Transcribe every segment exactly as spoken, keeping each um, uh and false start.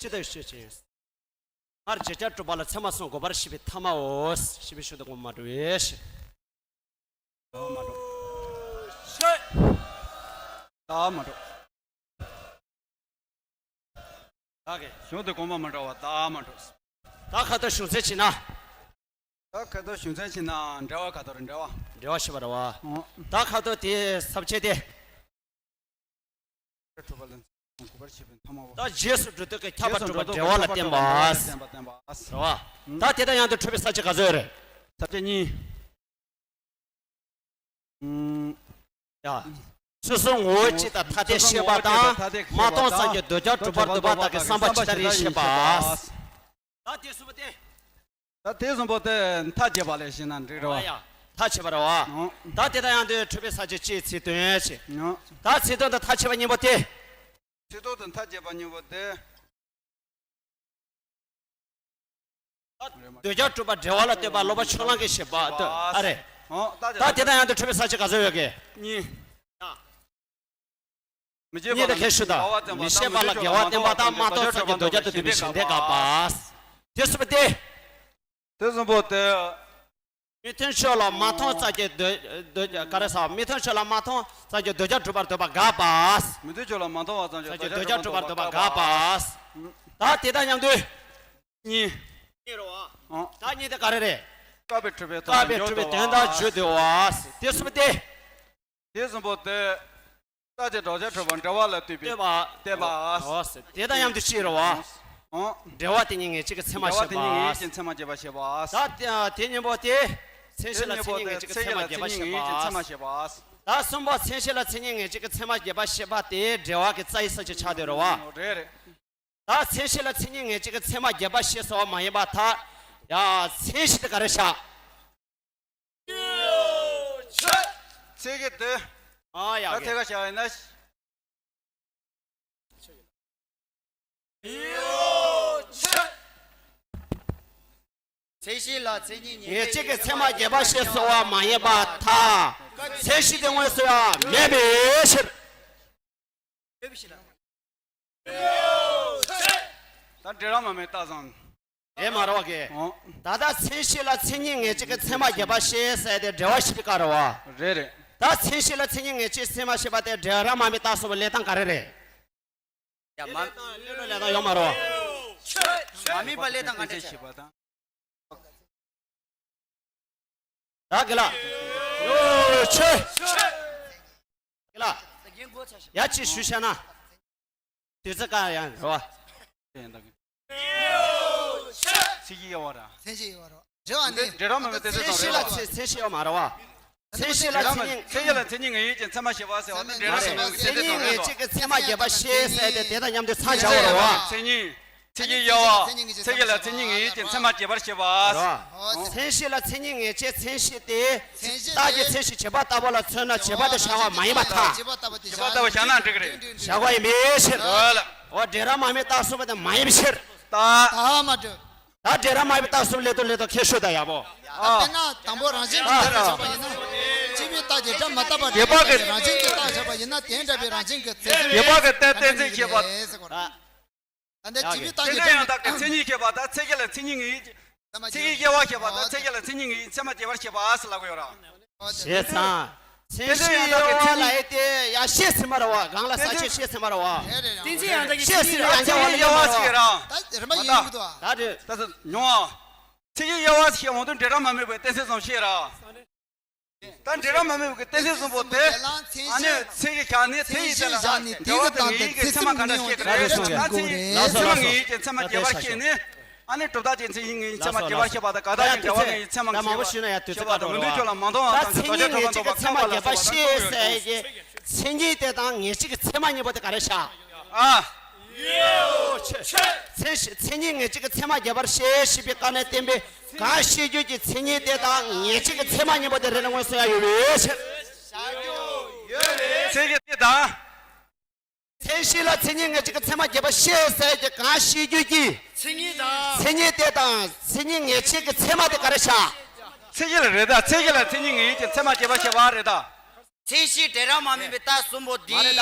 ཅི་ལྟར་ཤེས་ཀྱི་ཡིན། སྔར་བརྗོད་བྱ་གྲུབ་པ་ལ་ཚད་མ་གསུམ་འགོད་པར་བྱེད་པའི་ཐ་མའོ། ཞེས་པའི་ཤུགས་དང་གོང་མ་འགྲོ་བས། ད་མ་འགྲོ། ད་མ་འགྲོ། ད་གི་གཞུང་དེ་གོང་མ་མ་འགྲོ་བ་ད་མ་འགྲོ། ད་ཁ་ཐོག་གཞུང་ཚད་ཕྱིན་ན། ད་ཁ་ཐོག་གཞུང་ཚད་ཕྱིན་ན་འབྲེལ་བ་ག་ཐོག་རེད། འབྲེལ་བ། འབྲེལ་བ་ཞེས་པ་རེད་བ། ཨོ། ད་ཁ་ཐོག་དེའི་ས་བཅད་དེ། གྲུབ་པ་ལ་འགོད་པར་བྱེད་པའི་ཐ་མ་བ། ད་རྗེས་སུ་འགྲོ་དུས་ཀྱི་ཁྱབ་པ་གྲུབ་པ་འབྲེལ་བ་ལ་བརྟེན་པ། བརྟེན་པ། རེད་བ། ད་དེ་དང་མཉམ་དུ་འཁྲུལ་པའི་ས་བཅད་ག་ཚོད་རེད། ས་བཅད་གཉིས། ཨུམ། ཡ། ཚུལ་གསུམ་ངོ་བོ་གཅིག་དང་ཐ་དད་ཤེས་པ་དང་། མ་མཐོང་ཙམ་གྱི་འདོད་ཆགས་གྲུབ་པར་འདོད་པ་དག་གི་བསམ་པ་ཇི་ལྟར་ཡིན་ཞེས་པ། ད་དེ་གསུམ་པོ་དེ། ད་དེ་གསུམ་པོ་དེ་མཐའ་དཔྱད་པ་ལས་ཤེས་ན་འགྲིག་རེད་བ། ཡ། མཐའ་དཔྱད་པ་རེད་བ། ཨོ། ད་དེ་དང་མཉམ་དུ་འཁྲུལ་པའི་ས་བཅད་གཅིག་ཚིག་དོན་ཞེས། ཨོ། ད་ཚིག་དོན་དང་མཐའ་དཔྱད་པ་གཉིས་པོ་དེ། ཚིག་དོན་དང་མཐའ་དཔྱད་པ་གཉིས་པོ་དེ། འདོད་ཆགས་གྲུབ་པ་འབྲེལ་བ་ལ་ལྟོས་པ་ལོག་པ་ཕྱོགས་གླང་གི་བཞེད་པ་ལྟོས་ཨ་རེད། ཨོ། ད་དེ་དང་མཉམ་དུ་འཁྲུལ་པའི་ས་བཅད་ག་ཚོད་ཡོད་གི། གཉིས། མི་བརྗེད་པ་ལ་དགེ་བ་བསྟེན་པ་དང་། མི་བརྗེད་པ་ལ་དགེ་བ་བསྟེན་པ་དང་། མ་མཐོང་ཙམ་གྱི་འདོད་ཆགས་དང་བསྡུས་པའི་ཞེན་ལྡན་དགག་པ། དེ་གསུམ་པོ་དེ། དེ་གསུམ་པོ་དེ། མི་མཐུན་ཕྱོགས་ལ་མ་མཐོང་ཙམ་གྱི་འདོད་འདོད་ག་རེ་ཟ། མི་མཐུན་ཕྱོགས་ལ་མ་མཐོང་ཙམ་གྱི་འདོད་ཆགས་གྲུབ་པར་འདོད་པ་དགག་པ། མི་མཐུན་ཕྱོགས་ལ་མ་མཐོང་བ་ཙམ་གྱི་འདོད་ཆགས་གྲུབ་པར་འདོད་པ་དགག་པ། ད་དེ་དང་མཉམ་དུ། གཉིས། གཉིས་རེད་བ། ཨང་། ད་གཉིས་དེ་ག་རེ་རེད། བཀག་པས་གྲུབ་པའི་བཀག་པས་གྲུབ་པའི་དོན་དམ་རྒྱུ་འདོད་པ། དེ་གསུམ་པོ་དེ། དེ་གསུམ་པོ་དེ། རྟག་ཆད་བྲལ་བྱ་གྲུབ་པ་འབྲེལ་བ་ལ་ལྟོས་པའི་ལྟོས་པ། བསྟན་པ། འོ་ཟེར། དེ་དང་མཉམ་དུ་ཅི་རེད་བ། ཨང་། འབྲེལ་བ་དེ་ཉིད་ངེས་བྱེད་ཀྱི་ཚད་མ་བཞི་པ། འབྲེལ་བ་དེ་ཉིད་ངེས་བྱེད་ཀྱི་ཚད་མ་བརྒྱད་པ་བཞི་པ། ད་དེ་གཉིས་པོ་དེ། མཚན་གཞི་ལ་མཚན་ཉིད་ངེས་བྱེད་ཀྱི་ཚད་མ་བརྒྱད་པ་བཞི་པ། ད་གསུམ་པ་མཚན་གཞི་ལ་མཚན་ཉིད་ངེས་བྱེད་ཀྱི་ཚད་མ་བརྒྱད་པ་བཞི་པ་དེ་འབྲེལ་བ་གི་རྩ་བའི་ས་བཅད་ཆགས་བསྡད་རེད་བ། རེད་རེད། ད་མཚན་གཞི་ལ་མཚན་ཉིད་ངེས་བྱེད་ཀྱི་ཚད་མ་བརྒྱད་པ་བཞི་སོགས་མ་ཡིན་པར་ཐལ། ཡ། མཚན་གཞི་དེ་ག་རེ་བཞག། ཚིག་གི་དེ། ཨ་ཡ། ད་དེ་ག་བཞག་ཡིན་ན། མཚན་གཞི་ལ་མཚན་ཉིད་ངེས་བྱེད་ཀྱི་ཚད་མ་བརྒྱད་པ་བཞི་སོགས་མ་ཡིན་པར་ཐལ། མཚན་གཞི་དེ་དངོས་སུ་ཡང་མེད་པའི་ཕྱིར། ད་འབྲེལ་ར་མ་མེད་རྟགས་སམ། རེད་མ་རེད་བ་གི། ཨོ། ད་ལྟ་མཚན་གཞི་ལ་མཚན་ཉིད་ངེས་བྱེད་ཀྱི་ཚད་མ་བརྒྱད་པ་བཤད་ཟེར་དེ་འབྲེལ་བ་བཞི་པའི་སྐབས་རེད་བ། རེད་རེད། ད་མཚན་གཞི་ལ་མཚན་ཉིད་ངེས་བྱེད་ཚད་མ་བཤད་པ་དེ་འབྲེལ་ར་མ་མེད་རྟགས་སོགས་པའི་ལས་སྟངས་ག་རེ་རེད། ཡ་མ། ལས་སྟངས་ཡོད་མ་རེད་བ། མ་དམིགས་པ་ལས་སྟངས་ག་འདྲ་བྱེད། ད་དགེ་ལགས། ཡོ་ཆེ། དགེ་ལགས། ཡ་ཅིག་ཞུ་བྱ་ན། དུས་ཚོད་གང་ཡང་རེད་བ། ཚིག་གི་དབྱེ་བ་ར། མཚན་གཞི་དབྱེ་བ་ར། འབྲེལ་བ་ནི། འབྲེལ་ར་མ་མེད་དེ་ཚེ་མཚན་གཞི་ལ་ཚེ་མཚན་གཞི་ཡོད་མ་རེད་བ། མཚན་གཞི་ལ་མཚན་ཉིད། མཚན་གཞི་ལ་མཚན་ཉིད་ངེས་ཡིན་ཅིང་ཚད་མ་བྱེད་པ་ཟེར་བ་དེ་འབྲེལ་ར་མ་མེད་ཀྱི་ཚེ་མཚན་ཉིད་ངེས་བྱེད་ཀྱི་ཚད་མ་བརྒྱད་པ་བཤད་ཟེར་ཏེ་དེ་དང་མཉམ་དུ་ཚང་བྱ་བ་རེད་བ། མཚན་ཉིད། ཚིག་གི་དབྱེ་བ། མཚན་གཞི་ལ་མཚན་ཉིད་ངེས་ཡིན་ཅིང་ཚད་མ་བརྒྱད་པར་བཤད་པ། མཚན་གཞི་ལ་མཚན་ཉིད་ངེས་བྱེད་མཚན་གཞི་སྟེ། རྟགས་ཀྱི་མཚན་གཞི་བྱེད་པ་ལྟ་བུ་ལ་མཚོན་ན་བྱེད་པ་དེ་བཞག་པ་མ་ཡིན་པར་ཐལ། བྱེད་པ་ལྟ་བུ་བཞག་ན་འགྲིག་གི་རེད། བཞག་པ་ཡིན་པའི་ཕྱིར། འོ་འབྲེལ་ར་མ་མེད་རྟགས་སོགས་པ་དེ་མ་ཡིན་པའི་ཕྱིར། ད། ད་མ་འགྲིག་ད་འབྲེལ་ར་མ་མེད་རྟགས་སོགས་ལས་དོན་ལས་དོན་ཁྱད་ཆོས་དང་ཡག་པོ། ད་དཔེར་ན་དང་པོ་རང་བཞིན་གྱི་རྟགས་བཞག་པ་ཡིན་ན། སྤྱི་པའི་རྟགས་ཀྱིས་སྒྲ་མ་བཏགས་པར་སྒྲ་བཏགས་པའི་རང་བཞིན་གྱི་རྟགས་བཞག་པ་ཡིན་ན་དེ་འདྲ་བའི་རང་བཞིན་གྱི་རྫས་སེམས་རྒྱས་པ་གི་རྟགས་གཏན་ཚིགས་བཤད་པ། ད་ལྟ་སྤྱི་པའི་རྟགས་ཀྱི་དེ་ཡང་བདག་གི་མཚན་ཉིད་བཤད་པ་དང་ཚིག་གི་ལ་མཚན་ཉིད་ངེས། ཚིག་གི་དབྱེ་བ་བཤད་པ་དང་ཚིག་གི་ལ་མཚན་ཉིད་ངེས་ཚད་མ་བརྒྱད་པར་བཤད་པ་ཟེར་ལབ་ཀྱི་ཡོད་ར། བྱས་ཙང་། མཚན་གཞི་ཡང་དག་གི་མཚན་ཉིད་ལ་ཡོད་དེ་ཡང་ཤེས་ཟིན་མ་རེད་བ། གང་ལ་ས་ཆོད་ཤེས་ཟིན་མ་རེད་བ། མཚན་གཞི་ཡང་དག་གི་ཤེས་ཟིན་ཡང་དག་པ་ལ་ཡོད་མ་རེད་བ། ད་རེད་མ་ཡིན་གི་འདུག་ད་རེད། ད་ཚོ་མྱོང་བ། ཚིག་གི་དབྱེ་བ་ཞིག་འོང་དུས་འབྲེལ་ར་མ་མེད་པའི་གཏན་ཚིགས་ཙམ་ཤེས་ར། ད་འབྲེལ་ར་མ་མེད་པའི་གཏན་ཚིགས་གསུམ་པོ་དེ། ཨ་ནི་ཚིག་གི་ཁྱག་ནི་དེ་ཡི་དེ་ལ་འབྲེལ་བ་དང་ངེས་ཀྱི་ཚད་མ་ག་འདྲ་ཤེས་ཀྱི་རེད། ད་ཚིག་ཚད་མ་ངེས་ཀྱི་ཚད་མ་བརྒྱད་པར་ཤེས་ནི། ཨ་ནི་གྲུབ་མཐའ་ཅན་མཚན་ཉིད་ངེས་ཀྱི་ཚད་མ་བརྒྱད་པར་ཤེས་པ་དང་ག་དག་ཅན་འབྲེལ་བ་ངེས་ཀྱི་ཚད་མ་ངེས་པ་ཤེས་པ་དང་མི་མཐུན་ཕྱོགས་ལ་མ་མཐོང་བ་ཙམ་གྱི་རྟོགས་བྱ་གྲུབ་པ་འདོད་པ་བཀག་པ་ལ་སོགས་པ་གསུམ་པོ་ཡོད་རེད། མཚན་ཉིད་དེ་དང་ངེས་བྱེད་ཀྱི་ཚད་མ་གཉིས་པོ་དེ་ག་རེ་བཞག་ཨ། མཚན་གཞི་མཚན་ཉིད་ངེས་བྱེད་ཀྱི་ཚད་མ་བརྒྱད་པར་བཤད་ཞེས་པའི་བཀའ་ནས་བསྟན་པའི་གང་ཤེས་རྒྱུད་ཀྱི་མཚན་ཉིད་དེ་དང་ངེས་བྱེད་ཀྱི་ཚད་མ་གཉིས་པོ་དེ་རེ་རེ་མངོན་སུམ་ཡང་ཡོད་པའི་ཕྱིར། མཚན་གཞི་དེ་དང་། མཚན་གཞི་ལ་མཚན་ཉིད་ངེས་བྱེད་ཀྱི་ཚད་མ་བརྒྱད་པར་བཤད་ཟེར་གྱི་གང་ཤེས་རྒྱུད་ཀྱི་མཚན་ཉིད་དང་། མཚན་ཉིད་དེ་དང་མཚན་ཉིད་ངེས་བྱེད་ཀྱི་ཚད་མ་དེ་ག་རེ་བཞག་མཚན་གཞི་ལ་རེད་ད། མཚན་གཞི་ལ་མཚན་ཉིད་ངེས་ཀྱི་ཚད་མ་བརྒྱད་པར་བཤད་པ་རེད་ད། མཚན་གཞི་འབྲེལ་ར་མ་མེད་པའི་རྟགས་གསུམ་པོ་འདི། མ་རེད་ད།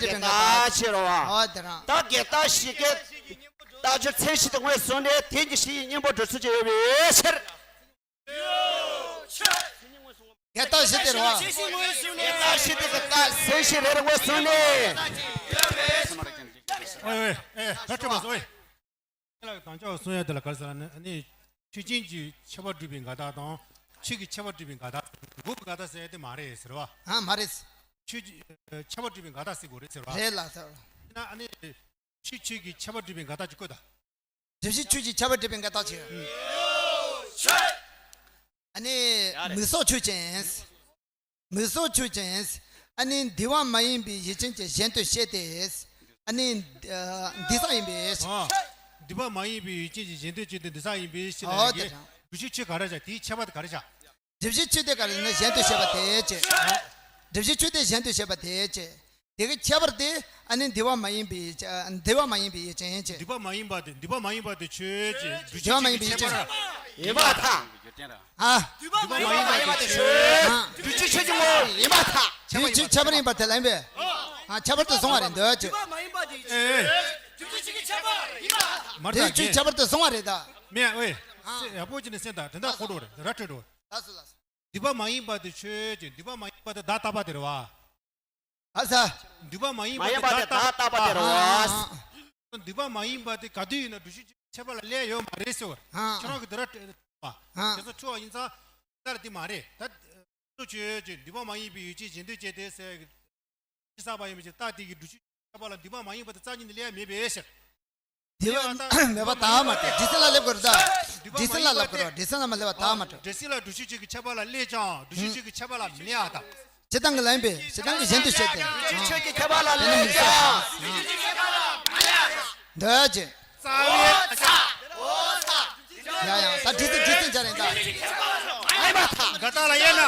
དེ་དགེ་རྟགས་ཆེ་རོ་བ། ད་དགེ་རྟགས་ཞིག་གི་རྟགས་སྦྱོར་མཚན་གཞི་དེ་ངོས་བཟུང་ནས་དེ་གི་ཞི་ཡི་གཉེན་པོ་འགྲོ་ཚུལ་ཅིག་ཡོད་པའི་ཕྱིར། དགེ་རྟགས་བཞི་དེ་རེད་བ། དགེ་རྟགས་བཞི་དེ་གི་རྟགས་ཟིན་ཞིག་རེ་རེ་ངོས་བཟུང་ནས། ཨོ་ཨེ་ཨེ་ད་ཁྲིད་པ་སོ་ཨེ། ལ་དང་ཅོག་གསུང་ཡ་དེ་ལ་ག་རེ་ཟེར་ན་ནི། ཆོས་ཅན་གྱི་ཁྱད་པར་སྒྲུབ་པའི་འགལ་རྟགས་དང་། ཆོས་ཀྱི་ཁྱད་པར་སྒྲུབ་པའི་འགལ་རྟགས། འགོག་པའི་འགལ་རྟགས་ཟེར་ཡ་དེ་མ་རེད་ཟེར་བ། ཨ་མ་རེད། ཆོས་ཀྱི་ཁྱད་པར་སྒྲུབ་པའི་འགལ་རྟགས་ཟེར་དགོས་རེད་ཟེར་བ། རེད་ལ་ཟེར་བ། ཡིན་ན་ཨ་ནི། ཆོས་ཆོས་ཀྱི་ཁྱད་པར་སྒྲུབ་པའི་འགལ་རྟགས་ཀྱི་བཀོད་དང་། སྒྲུབ་བྱེད་ཆོས་ཀྱི་ཁྱད་པར་སྒྲུབ་པའི་འགལ་རྟགས་ཀྱི། ཨ་ནི་མིག་སོགས་ཆོས་ཅན། མིག་སོགས་ཆོས་ཅན། ཨ་ནི་འདུས་པ་མ་ཡིན་པའི་ཡུལ་ཅན་གྱི་གཞན་དུ་བཤད་དེ། ཨ་ནི་འདུས་བྱས་མ་ཡིན་པའི་ཡུལ་ཅན། འདུས་པ་མ་ཡིན་པའི་ཡུལ་ཅན་གྱི་གཞན་དུ་བཤད་དེ་འདུས་པ་ཡིན་པའི་ཕྱིར་ལ། ཨོ་དེ་རེད། སྒྲུབ་བྱེད་ཆོས་ག་རེ་བྱ། དེའི་ཁྱད་པར་དེ་ག་རེ་བྱ། སྒྲུབ་བྱེད་ཆོས་དེ་ག་རེ་ནི་གཞན་དུ་བཤད་པ་དེ་བྱས། སྒྲུབ་བྱེད་ཆོས་དེ་གཞན་དུ་བཤད་པ་དེ་བྱས། དེ་གི་ཁྱད་པར་དེ་ཨ་ནི་འདུས་པ་མ་ཡིན་པའི་འདུས་པ་མ་ཡིན་པའི་ཡུལ་ཅན་བྱས། འདུས་པ་མ་ཡིན་པ་དེ་འདུས་པ་མ་ཡིན་པ་དེ་ཆོས་ཅན། འདུས་པ་མ་ཡིན་པའི་ཡུལ་ཅན་ཡིན་པར་ཐལ། ཨ། འདུས་པ་མ་ཡིན་པ་དེ་ཆོས་ཅན། སྒྲུབ་བྱེད་ཆོས་ཀྱི་ངོ་བོ་ཡིན་པར་ཐལ། དེ་ཆོས་ཁྱད་པར་ཡིན་པར་ཐལ་ལབ་པས། ཨ་ཁྱད་པར་དུ་སོང་བ་རེད་འདོད་ཅེས། འདུས་པ་མ་ཡིན་པ་དེ་ཆོས་སྒྲུབ་བྱེད་ཀྱི་ཁྱད་པར་ཡིན་པར་ཐལ། མར་དེ་ཐག་ཆོས་ཁྱད་པར་དུ་སོང་བ་རེད་ད། མེད་ཨོའི། ཡག་པོ་ཅིག་ནས་གསན་དང་། དེ་འདྲ་ཁོ་འགྲོ་རེད། ར་འཕྲོད་འགྲོ། ལགས་སོ་ལགས་སོ། འདུས་པ་མ་ཡིན་པ་དེ་ཆོས་ཅན། འདུས་པ་མ་ཡིན་པ་དེ་བདག་རྟག་པ་དེ་རེད་བ། ཨ་ས། འདུས་པ་མ་ཡིན་པ་དེ་བདག་རྟག་པ་དེ་རེད་བ། འདུས་པ་མ་ཡིན་པ་དེ་ག་དུས་ཡིན་ན་སྒྲུབ་བྱེད་ཀྱི་ཁྱད་པར་ལ་སླེབས་ཡོད་མ་རེད་ཟེར་བ། ཁྱེད་རང་གི་དེ་ར་འཕྲོད་པ། དེ་ཚོ་འཁྲུལ་བ་ཡིན་ཙང་། ལྟར་དེ་མ་རེད་ད། སོ་ཆོས་ཅན། འདུས་པ་མ་ཡིན་པའི་ཡུལ་ཅན་གཞན་དུ་བྱས་ཏེ་ཟེར། ཅི་བསགས་པ་ཡིན་པ་ཅིག་རྟགས་དེ་གི་སྒྲུབ་བྱེད་ཀྱི་ཁྱད་པར་ལ་འདུས་པ་མ་ཡིན་པ་དེ་རྩ་ཉིད་ནས་སླེབས་མེད་པའི་ཕྱིར། འདུས་པ་མེད་པ་དག་མ་རེད། འདྲེ་སྲིན་ལ་སླེབས་དགོས་རེད་ད། འདྲེ་སྲིན་ལ་མ་སླེབས་པ་དག་མ་རེད། འདྲེ་སྲིན་ལ་སྒྲུབ་བྱེད་ཆོས་ཀྱི་ཁྱད་པར་ལ་སླེབས་ཀྱང་སྒྲུབ་བྱེད་ཆོས་ཀྱི་ཁྱད་པར་ལ་མི་སླེབས་པ་དང་། སྤྱིར་བཏང་གི་ལན་པས་སྤྱིར་བཏང་གི་གཞན་དུ་བཤད་དེ། སྒྲུབ་བྱེད་ཆོས་ཀྱི་ཁྱད་པར་ལ་སླེབས་ཀྱང་། འདོད་ཅེས། རྩ་བའི། ཡ་ཡ་ད་འདྲེ་སྲིན་འདྲེ་སྲིན་བྱ་རེད་ད། འགལ་རྟགས་ལ་དབྱེ་ན།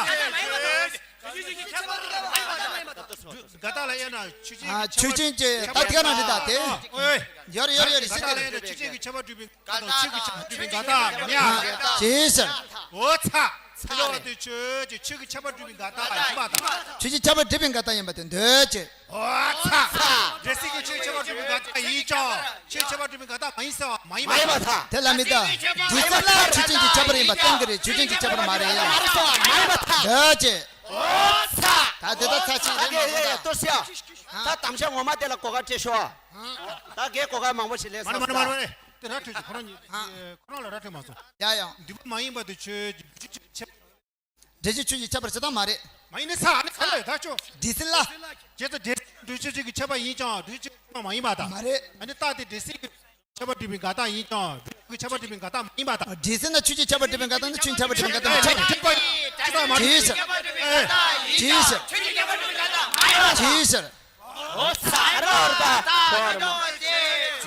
འགལ་རྟགས་ལ་དབྱེ་ན་ཆོས་ཅན། ཨ་ཆོས་ཅན་གྱི་ད་དེ་ག་ནང་རེད་ད་དེ། ཨོའི། ཡོད་རེད་ཡོད་རེད་ཡོད་རེད། འགལ་རྟགས་ལ་དབྱེ་ན་ཆོས་ཅན་གྱི་ཁྱད་པར་སྒྲུབ་པའི་འགལ་རྟགས་དང་། ཆོས་ཀྱི་ཁྱད་པར་སྒྲུབ་པའི་འགལ་རྟགས་མི་ཡང་རེད་ད། ཅེས་ཟེར། འོ་ཚ། ཚ་ལོ་དེ་ཆོས་ཅན། ཆོས་ཀྱི་ཁྱད་པར་སྒྲུབ་པའི་འགལ་རྟགས་ཡིན་པ་དང་། ཆོས་ཅན་ཁྱད་པར་སྒྲུབ་པའི་འགལ་རྟགས་ཡིན་པ་དེ་འདོད་ཅེས། འོ་ཚ། འདྲེ་སྲིན་གྱི་ཆོས་ཁྱད་པར་སྒྲུབ་པའི་འགལ་རྟགས་ཡིན་ཀྱང་ཆོས་ཁྱད་པར་སྒྲུབ་པའི་འགལ་རྟགས་མ་ཡིན་ཟེར་བ་མ་ཡིན་པ་དང་། དེ་ལ་མི་ལྟ། འདྲེ་སྲིན་ལ་ཆོས་ཅན་གྱི་ཁྱད་པར་ཡིན་པ་བསྟན་གྱི་རེད། ཆོས་ཅན་གྱི་ཁྱད་པར་མ་རེད། མ་རེད་ཟེར་བ་མ་ཡིན་པ་དང་། འདོད་ཅེས། འོ་ཚ། ད་དེ་ད་ཚ་ཆེ་ད་རེད་མ་གེ་གོ་ད། ལྟོས་ཤ། ད་དམ་བཅའ་ངོ་མ་དེ་ལ་གོ་སྐབས་སྤྲད་ཤོག་ད་གེ་གོ་སྐབས་མང་པོ་ཞིག་ལེན་མ་རེད་མ་རེད་མ་རེད་མ་རེད། དེ་ར་འཕྲོད་ཀྱི་ཁོ་རང་ཉིད་ཨ་ཁོ་རང་ལ་ར་འཕྲོད་མ་སོང་། ཡ་ཡ། འདུས་པ་མ་ཡིན་པ་དེ་ཆོས་ཀྱི་སྒྲུབ་བྱེད་ཆོས་ཀྱི་ཁྱད་པར། འདྲེ་སྲིན་ཆོས་ཀྱི་ཁྱད་པར་ཇི་ལྟར་མ་རེད། མ་ཡིན་ནི་ས་ཨ་ནི་ས་ལ་ད་ཆོས། འདྲེ་སྲིན་ལ། བྱས་ཙང་འདྲེ་སྲིན་འདུས་བྱས་ཆོས་ཀྱི་ཁྱད་པར་ཡིན་ཀྱང་འདུས་བྱས་ཆོས་ཀྱི་ཁྱད་པར་མ་ཡིན་པ་དང་། མ་རེད། ཨ་ནི་རྟགས་དེ་འདྲེ་སྲིན་གྱི་ཁྱད་པར་སྒྲུབ་པའི་འགལ་རྟགས་ཡིན་ཀྱང་འདུས་བྱས་ཀྱི་ཁྱད་པར་སྒྲུབ་པའི་འགལ་རྟགས་མ་ཡིན་པ་དང་། འདྲེ་སྲིན་ནི་ཆོས་ཀྱི་ཁྱད་པར་སྒྲུབ་པའི་འགལ་རྟགས་ནི་ཆོས་ཀྱི་ཁྱད་པར་སྒྲུབ་པའི་འགལ་རྟགས་ནི་ཆོས་ཀྱི་ཁྱད་པར་སྒྲུབ་པའི་འགལ་རྟགས་མ་རེད། ཇི་ཟེར། ཇི་ཟེར། འོ་ཚ་ར་ར་ད།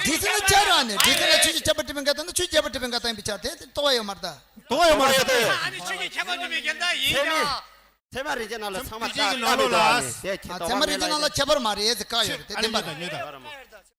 འདྲེ་སྲིན་ནི་ཆ་ར་ནི་འདྲེ་སྲིན་ལ་ཆོས་ཀྱི་ཁྱད་པར་སྒྲུབ་པའི་འགལ་རྟགས་ནི་ཆོས་ཀྱི་ཁྱད་པར་སྒྲུབ་པའི་འགལ་རྟགས་ཡིན་པའི་ཆ་དེ་རྟོགས་པ་ཡོད་མ་རེད་ད། རྟོགས་པ་ཡོད་མ་རེད་ད། ཨ་ནི་ཆོས་ཀྱི་ཁྱད་པར་སྒྲུབ་པའི་འགལ་རྟགས་ཡིན་ཀྱང་། ཚད་མ་རིགས་ཀྱི་ནང་ལ་ཚང་མ་ཚད་མ་རིགས་ཀྱི་ནང་ལོགས་ལ། ཨ་ཚད་མ་རིགས་ཀྱི་ནང་ལ་ཁྱད་པར་མ་རེད་ཟེར་བཀག་ཡོད་རེད་དེ་བདེན་པ་རེད།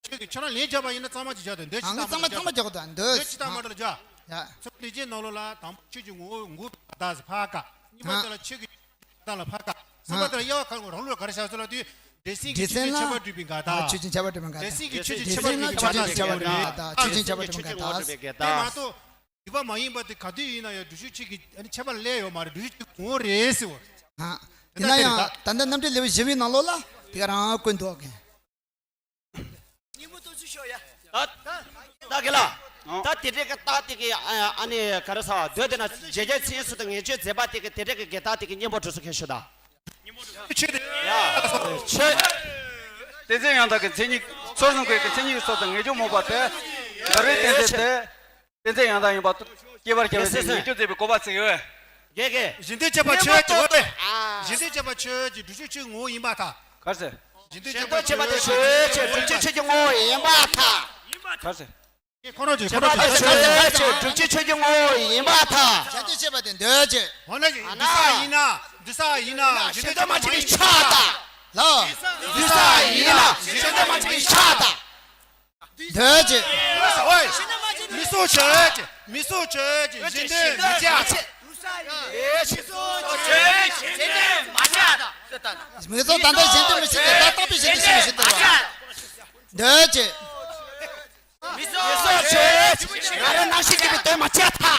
ཆོས་ཀྱི་ཁྱོད་རང་ལན་རྒྱག་པ་ཡིན་ན་གཙང་མ་ཅིག་རྒྱག་དང་འདོད་ཅི་ལྟ་མ་ལ་རྒྱག་འདོད་ཅི་ལྟ་མ་ལ་རྒྱག་ཡ། ཚད་མ་རིགས་ཀྱི་ནང་ལོགས་ལ་དང་པོ་ཆོས་ཀྱི་ངོ་བོ་ངོ་བོ་དག་ཟེར་ཕར་བཀག་གཉིས་པ་དེ་ལ་ཆོས་ཀྱི་དག་ལ་ཕར་བཀག་གསུམ་པ་དེ་ལ་དབྱེ་བ་གང་རང་ལུགས་ལ་ག་རེ་བཞག་ཟེར་ལ་དུས། འདྲེ་སྲིན་གྱི་ཆོས་ཅན་ཁྱད་པར་སྒྲུབ་པའི་འགལ་རྟགས། ཆོས་ཅན་ཁྱད་པར་སྒྲུབ་པའི་འགལ་རྟགས། འདྲེ་སྲིན་གྱི་ཆོས་ཅན་ཁྱད་པར་སྒྲུབ་པའི་འགལ་རྟགས། ཆོས་ཅན་ཁྱད་པར་སྒྲུབ་པའི་འགལ་རྟགས། དེ་མ་གཏོགས། འདུས་པ་མ་ཡིན་པ་དེ་ག་དུས་ཡིན་ན་ཡང་སྒྲུབ་བྱེད་ཆོས་ཀྱི་ཨ་ནི་ཁྱད་པར་ལས་ཡོད་མ་རེད། སྒྲུབ་བྱེད་ཆོས་ཀྱི་ངོ་བོ་རེད་ཟེར་བ། ཡིན་ན་ཡང་ད་ལྟ་རྣམ་འགྲེལ་ལེའུ་བཞི་པའི་ནང་ལོགས་ལ་དེ་ག་རང་བཀོད་འདུག་གི། ད་ད་གི་ལ། ད་དེ་འདྲའི་གི་རྟགས་དེ་གི་ཨ་ནི་ག་རེ་ཟ་བ་འདོད་དེ་ན་འཇལ་བྱའི་མཚན་ཉིད་སུ་དང་ངེས་བྱའི་མཛད་པ་དེ་གི་དེ་འདྲའི་གི་དགེ་རྟགས་དེ་གི་གཉེན་པོ་གྲུབ་སུ་མཁན་ཞུ་ད། ཆོས་དེ། ཡ། ཆོས། གཏན་ཚིགས་ཡང་དག་གི་མཚན་ཉིད་ཚོགས་བསགས་ཀྱི་མཚན་ཉིད་སོགས་དང་ངེས་འབྱུང་རྨོངས་པ་སྟེ། འགལ་བའི་གཏན་ཚིགས་ཏེ། གཏན་ཚིགས་ཡང་དག་ཡིན་པ་སྐྱེ་བར་བྱ་བའི་ཚེ་ངེས་འབྱུང་མཛད་པའི་གོ་བ་ཚིག་ཡོད། དགེ་རྒན། གཞན་དོན་བྱེད་པ་ཆོས་ཀྱི་འོ་རེད། གཞན་དོན་བྱེད་པ་ཆོས་ཀྱི་སྒྲུབ་བྱེད་ཆོས་ངོ་བོ་ཡིན་པར་ཐལ། ག་རེ་ཟེར། གཞན་དོན་བྱེད་པ་ཆོས་ཀྱི་སྒྲུབ་བྱེད་ཆོས་ཀྱི་ངོ་བོ་ཡིན་པར་ཐལ། ག་རེ་ཟེར། ཁོ་རང་ཚོས་ཁོ་རང་ཚོས་བྱེད་པ་དེ་ཆོས་ཀྱི་སྒྲུབ་བྱེད་ཆོས་ཀྱི་ངོ་བོ་ཡིན་པར་ཐལ། གཞན་དོན་བྱེད་པ་དེ་འདོད་ཀྱི། འོ་ན་འདུས་བྱས་ཡིན་ན། འདུས་བྱས་ཡིན་ན་གཞན་དོན་མ་བྱས་པའི་ཆ་དང་། ལ། འདུས་བྱས་ཡིན་ན་གཞན་དོན་མ་བྱས་པའི་ཆ་དང་། འདོད་ཀྱི། ཨོའི། མིག་སོགས་ཆོས་ཀྱི། མིག་སོགས་ཆོས་ཀྱི་གཞན་དོན་མི་བྱ། མིག་སོགས་ད་ལྟ་གཞན་དོན་མི་བྱེད་དེ་ད་རྟག་པའི་གཞན་དོན་ཞིག་མི་བྱེད་དེ་རེད་བ། འདོད་ཀྱི། མིག་སོགས་ཆོས་ཀྱི་ང་རང་རྣམ་ཤེས་སྐྱེས་པའི་དོན་མ་བྱས་ཐལ།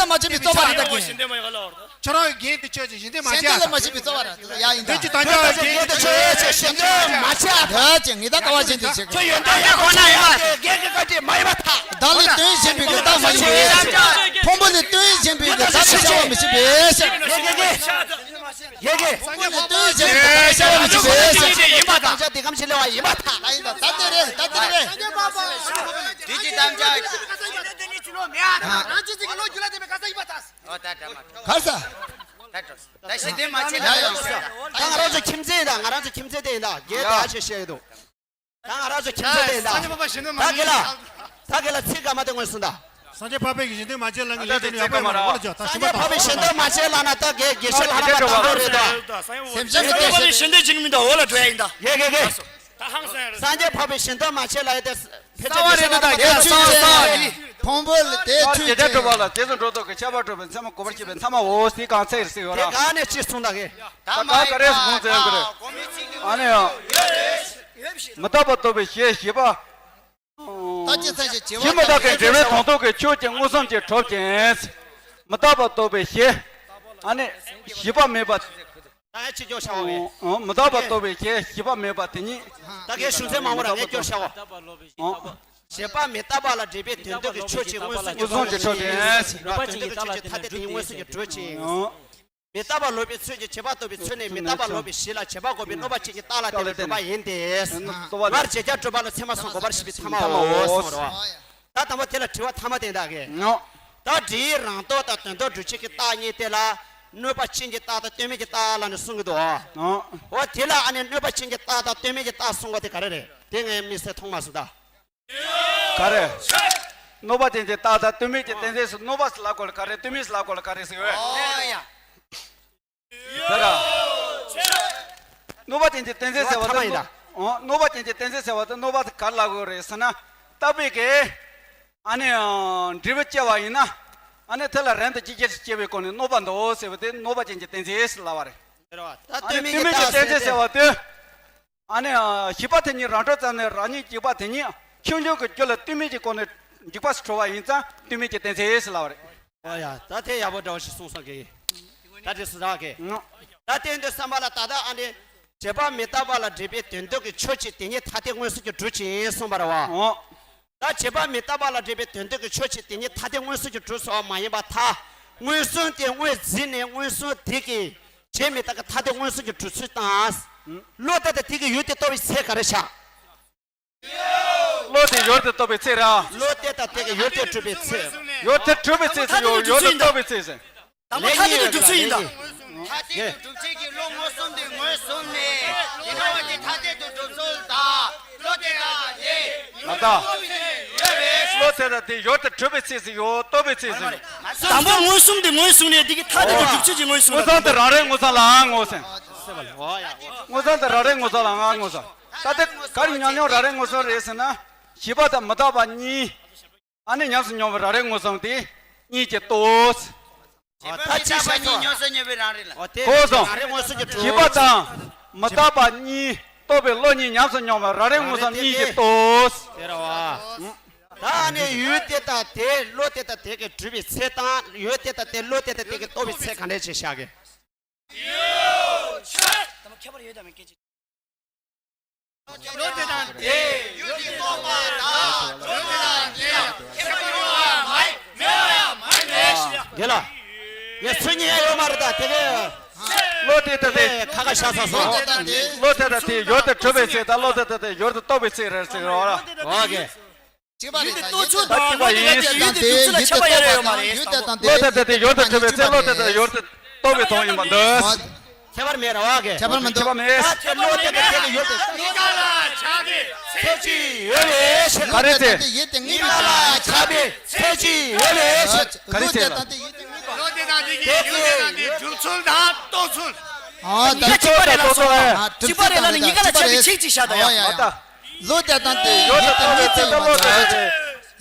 ལ་མ་བྱས་པའི་རྩོད་པ་རེད་ད་གིན། ཁྱོད་རང་གི་འགན་དེ་ཆོད་ཅིག་གཞན་དོན་མ་བྱས། གཞན་དོན་ལ་མ་བྱས་པའི་རྩོད་པ་རེད་ད་ཡ་ཡིན་ད། དེ་ཅི་ད་ཆོག་གཞན་དོན་ཆོད་ཅིག་གཞན་དོན་མ་བྱས་ད་ཅིག་ངེད་ད་ཀ་བ་གཞན་དོན་བྱེད་དགོས། ཁྱོད་ཡོན་ཏན་ཡག་ཁོ་ན་ཡིན་པ། རྒན་གྱི་བཀའ་དྲིན་མ་ཡིན་པ་ཐག་བདག་ལས་བཏོན་གཞན་པའི་གི་བདག་མ་ཡིན་པས། ཕུང་པོ་ལས་བཏོན་གཞན་པའི་གི་བདག་ལ་བྱ་བ་མི་བྱེད་པས། ཡེ་གེ། སངས་རྒྱས་ཐུགས་རྗེ་ཆེ། ད་ཤ་བ་མི་བྱེད་པས། ཡིན་པ་དང་། ད་དེ་གམ་ཞིག་ལས་བ་ཡིན་པ་ཐག་ད་ཡིན་ད་ད་དེ་རེད་ད་དེ་རེད། དེ་ཅི་དམ་བཅའ། ཨོ་ད་ད་མ་གར་ས། ད་ད་ད་ཞི་བདེ་མ་བྱེད་ལ་ཡོང་ས། ད་ང་རང་ཚོ་ཁྱིམ་མཚེས་ཡིན་ད་ང་རང་ཚོ་ཁྱིམ་མཚེས་དེ་ཡིན་ད་རྒན་ད་ཨ་ཆེ་བཤད་ཡོད་དོ། ད་ང་རང་ཚོ་ཁྱིམ་མཚེས་དེ་ཡིན་ད། སངས་རྒྱས་པ་ཕ་ཤེས་ནི་མ་ད་རེད། གེ་ལ། ད་གེ་ལ་ཚིག་ག་མ་དེ་ངོས་སུ་ད། སངས་རྒྱས་པ་ཕ་གི་ཞིང་དུ་མ་བྱེད་ལ་ངི་ལས་དོན་ཡག་པོ་ཡོད་མ་རེད་ཨོ་ལ་ཇོ་ད་སངས་རྒྱས་པ་ཕ་གི་ཞིང་དུ་མ་བྱེད་ལ་ན་ད་གེ་དགེ་བཤེས་ལྷ་རམ་པ་དང་པོ་རེད་ད། སེམས་ཅན་གྱི་དེ་ཞིང་དུ་ཞིང་དུ་ཅིག་མི་འདུག་ཨོ་ལ་ཇོ་ཡ་ཡིན་ད། གེ་གེ་གེ། སངས་རྒྱས་པ་ཕ་གི་ཞིང་དུ་མ་བྱེད་ལ་ཡ་དེ། ཕལ་ཆེར་རེད་ད་གེ་ལ་ས་བ་ས་བ་རེད། ཕུང་པོ་ལ་དེ་ཐུག་ཅེས་གྲུབ་པ་ལ་དེ་ཚོ་འགྲོ་ལྡོག་གི་ཁྱབ་པ་གྲུབ་པའི་མཚན་མ་གོ་བར་བྱེད་པའི་མཚན་མའོ་ཟེར་གང་ཚེ་ཟེར་ཡོད་ར། དེ་ག་ནས་ཅི་གསུངས་ད་གེ། ད་ག་ག་རེ་གསུངས་ཚེ་ཡོད་གི་རེད། ཨ་ནི་ཡང་། མི་རྟག་པ་རྟོགས་པའི་ཞེས་བྱེད་པ། ད་ཅི་ཚ་ཞིག་བྱེད་པ་ཞེས་མི་རྟག་པའི་འབྲེལ་བའི་དོན་རྟོགས་ཀྱི་ཆོས་ཀྱི་མངོན་སུམ་གྱིས་གྲུབ་ཅིང་། མི་རྟག་པ་རྟོགས་པའི་ཞེས། ཨ་ནི་བྱེད་པ་མེད་པ། ད་ཡང་ཅི་སྐྱོར་བྱ་བ་ངས། ཨོ། མི་རྟག་པ་རྟོགས་པའི་ཞེས་བྱེད་པ་མེད་པ་དེ་ཉིད། ད་གའི་གཞུང་ཚན་མང་པོ་ར་ངས་སྐྱོར་བྱ་བ། ཨོ། བྱེད་པ་མི་རྟག་པ་ལ་འབྲེལ་པའི་དོན་རྟོགས་ཀྱི་ཆོས་ཀྱི་མངོན་སུམ་གྱིས་མངོན་སུམ་གྱིས་གྲུབ་ཅིང་། རྟོགས་པའི་ཆོས་ཀྱི་ཐ་དད་དེ་ཉིད་མངོན་སུམ་གྱིས་གྲུབ་ཅིང་། ཨོ། མི་རྟག་པ་ལོག་པའི་ཚུལ་གྱིས་བྱེད་པ་རྟོགས་པའི་ཚུལ་ནི་མི་རྟག་པ་ལོག་པའི་གཞི་ལ་བྱེད་པ་འགོག་པའི་གནོད་པ་ཅན་གྱི་རྟགས་ལ་བརྟེན་པའི་གྲུབ་པ་ཡིན་ཏེ། སྔར་བྱེད་བྱ་གྲུབ་པ་ལ་ཚད་མ་གསུམ་འགོག་པར་བྱེད་པའི་ཐ་མའོ་གསུངས་རོ། ད་དང་པོ་དེ་ལ་དྲི་བ་ཐ་མ་དེ་འདྲ་གི། ད་འབྲས་རང་རྟོགས་དང་དོན་རྟོགས་སྒྲུབ་བྱེད་ཀྱི་རྟགས་གཉིས་དེ་ལ་གནོད་པ་ཅན་གྱི་རྟགས་དང་དོན་མེད་ཀྱི་རྟགས་ལ་ནི་གསུང་གི་འདུག་འོ་དེ་ལ་ཨ་ནི་གནོད་པ་ཅན་གྱི་རྟགས་དང་དོན་མེད་ཀྱི་རྟགས་གསུང་བ་དེ་ག་རེ་རེད། དེ་ངས་དམིགས་བསལ་མཐོང་མ་སོང་ད། ག་རེ། གནོད་པ་ཅན་གྱི་རྟགས་དང་དོན་མེད་ཀྱི་གཏན་ཚིགས་སུ་གནོད་པ་ཟེར་ལབ་དགོས་ལ་ག་རེ་དོན་མེད་ཟེར་ལབ་དགོས་ལ་ག་རེ་ཟེར་བས། ཨོ་ཡ། ཟེར་ར། གནོད་པ་ཅན་གྱི་གཏན་ཚིགས་ཟེར་བ་དེ་ཨོ། གནོད་པ་ཅན་གྱི་གཏན་ཚིགས་ཟེར་བ་དེ་གནོད་པ་དེ་ག་རེ་ལབ་དགོས་རེད་ཟེར་ན། རྟག་པའི་གི། ཨ་ནི། འབྲས་བུ་སྐྱེ་བ་ཡིན་ན། ཨ་ནི་དེ་ལ་རང་དང་ཅིག་ཅར་སྐྱེ་བའི་སྒོ་ནས་གནོད་པ་འདུག་ཟེར་བ་དེ་གནོད་པ་ཅན་གྱི་གཏན་ཚིགས་ཟེར་ལབ་པ་རེད། ཟེར་བ་ད་ཨ་ནི་དོན་མེད་ཀྱི་རྟགས་ཟེར་ཏེ། ཨ་ནི། བྱེད་པ་དེ་ཉིད་རང་གྲོལ་ཙམ་ནས་རང་ཉིད་འཇིག་པ་དེ་ཉིད་ཁྱོད་ཉིད་ཀྱི་རྒྱུད་ལ་དོན་མེད་ཀྱི་སྒོ་ནས་འཇིག་པ་སུ་གྲོལ་བ་ཡིན་ཙང་དོན་མེད་ཀྱི་གཏན་ཚིགས་ཟེར་ལབ་པ་རེད། ཨོ་ཡ་ད་དེ་ཡག་པོ་འདྲ་བ་ཞིག་གསུངས་སོང་གི། ད་དེ་སུ་རག་གི། ད་དེ་འདི་བསམ་པ་ལ་ད་ལྟ་ཨ་ནི། བྱེད་པ་མི་རྟག་པ་ལ་འབྲེལ་པའི་དོན་རྟོགས་ཀྱི་ཆོས་ཅན་དེ་ཉིད་ཐ་དད་མངོན་སུམ་གྱིས་གྲུབ་ཅིང་གསུངས་པ་རེད་བ། ད་བྱེད་པ་མི་རྟག་པ་ལ་འབྲེལ་པའི་དོན་རྟོགས་ཀྱི་ཆོས་ཅན་དེ་ཉིད་ཐ་དད་མངོན་སུམ་གྱིས་གྲུབ་སོང་བ་མ་ཡིན་པར་ཐལ། མངོན་སུམ་དེ་དངོས་འཛིན་ནས་མངོན་སུམ་དེ་གི་བྱས་མི་རྟག་གི་ཐ་དད་མངོན་སུམ་གྱི་གྲུབ་ཚུལ་དང་། བློ་དེ་དང་དེ་གི་ཡུལ་དེ་རྟོགས་པའི་ཚེ་ག་རེ་བྱ། བློ་དེ་ཡུལ་དུ་རྟོགས་པའི་ཚེ་ར། བློ་དེ་དང་དེ་གི་ཡུལ་དེ་གྲུབ་པའི་ཚེ། ཡུལ་དེ་གྲུབ་པའི་ཚེ་ཟེར་ཡོད། ཡུལ་དུ་རྟོགས་པའི་ཚེ་ཟེར། དང་པོ་ཐ་དད་དུ་གྲུབ་ཚུལ་ཡིན་ད། ཐ་དད་དུ་གྲུབ་ཚུལ་གྱི་བློ་མངོན་སུམ་དུ་མངོན་སུམ་ནས། དེ་ལྟ་བ་དེ་ཐ་དད་དུ་གྲུབ་ཚུལ་དང་། བློ་དེ་དང་དེ་ཡུལ་དུ་རྟོགས་པའི་ཚེ་ཡོད་པས། བློ་དེ་དང་དེ་ཡུལ་དུ་གྲུབ་པའི་ཚེ་ཟེར་ཡོད། རྟོགས་པའི་ཚེ་ཟེར། དང་པོ་མངོན་སུམ་དུ་མངོན་སུམ་ནས་དེ་གི་ཐ་དད་དུ་གྲུབ་ཚུལ་གྱི་མངོན་སུམ་དངོས་བསམ་དུ་རང་རེ་མངོན་བསམ་ལའང་མངོན་བསམ། མངོན་བསམ་དུ་རང་རེ་མངོན་བསམ་ལའང་མངོན་བསམ། ད་ལྟ་ག་རེ་ཉམས་མྱོང་རང་རེ་མངོན་བསམ་རེད་ཟེར་ན། བྱིས་པ་དང་མི་རྟག་པ་གཉིས། ཨ་ནི་ཉམས་སུ་མྱོང་བའི་རང་རེ་མངོན་སུམ་དེ་གཉིས་ཀྱིས་རྟོགས། ད་ཅི་བྱ་ཆོག་ཉམས་སུ་མྱོང་བའི་རང་རེ་ལ། གོ་སོང་། རང་རེ་མངོན་སུམ་གྱི་བྱིས་པ་དང་མི་རྟག་པ་གཉིས་རྟོགས་པའི་བློ་གཉིས་ཉམས་སུ་མྱོང་བའི་རང་རེ་མངོན་སུམ་གཉིས་ཀྱིས་རྟོགས། དེ་རེད་བ། ད་ཨ་ནི་ཡུལ་དེ་དང་དེ་བློ་དེ་དང་དེ་གི་གྲུབ་པའི་ཚེ་དང་ཡུལ་དེ་དང་དེ་བློ་དེ་དང་དེ་གི་རྟོགས་པའི་ཚེ་ག་འདྲ་ཅིག་བྱ་གི། ཁྱད་པར་ཡོད་དམ་སྐད་ཅིག་བློ་དེ་དང་དེ་ཡུལ་གྱི་རྟོགས་པ་དང་བློ་དེ་དང་དེ་ཡང་ཁྱད་པར་ཡོད་པ་མ་ཡིན། མེད་པ་ཡང་མ་ཡིན་པས། དགེ་ལ། ངས་ཚུལ་གཉིས་ཡང་ཡོད་མ་རེད་ད་དེ་གས། བློ་དེ་དང་དེ་ཁ་ཁ་བཤད་ས་སོང་། བློ་དེ་དང་དེ་ཡུལ་དུ་གྲུབ་པའི་ཚེ་དང་བློ་དེ་དང་དེ་ཡུལ་དུ་རྟོགས་པའི་ཚེ་རེད་ཟེར་རོགས་ལ། འོ་གེ། གཅིག་པ་རེད་ད། ཡུལ་དུ་རྟོགས་ཚུལ་དང་བློ་དེ་དང་ཡུལ་དུ་གྲུབ་ཚུལ་ལ་ཁྱད་པར་ཡོད་མ་རེད། བློ་དེ་དང་དེ་ཡུལ་དུ་གྲུབ་པའི་ཚེ་བློ་དེ་དང་ཡུལ་དུ་རྟོགས་པའི་དོན་ཡིན་པ་འདོད། ཁྱད་པར་མེད་ར་བ་གི། ཁྱད་པར་མི་འདུག་ཁྱད་པར་མེད། ད་དེ་བློ་དེ་དང་དེ་གི་ཡུལ་དེ། གཉིས་ཀ་ལ་ཆགས་པའི་ཚེ་གཅིག་ཡོད་པའི་ཕྱིར། ག་རེ་ཚེ། ཡུལ་དེ་གཉིས་ཀ་ལ་ཆགས་པའི་ཚེ་གཅིག་ཡོད་པའི་ཕྱིར། ག་རེ་ཚེ་ལ། བློ་དེ་དང་དེ་གི་ཡུལ་དེ་གཉིས་པ། བློ་དེ་དང་དེ་གི་ཡུལ་དེ་དང་དེ་གྲུབ་ཚུལ་དང་རྟོགས་ཚུལ། ཨ་ད་གཉིས་ཀ་གཅིག་པ་རེད་ལ་སོ། གཅིག་པ་རེད་ལ་ནི་གཉིས་ཀ་ལ་ཆགས་པའི་ཚེ་གཅིག་བཞག་ད་ཡ། ཨ་ད། བློ་དེ་དང་དེ་ཡུལ་དེ་གཉིས་ཚེ་ཡོད་མ་ད།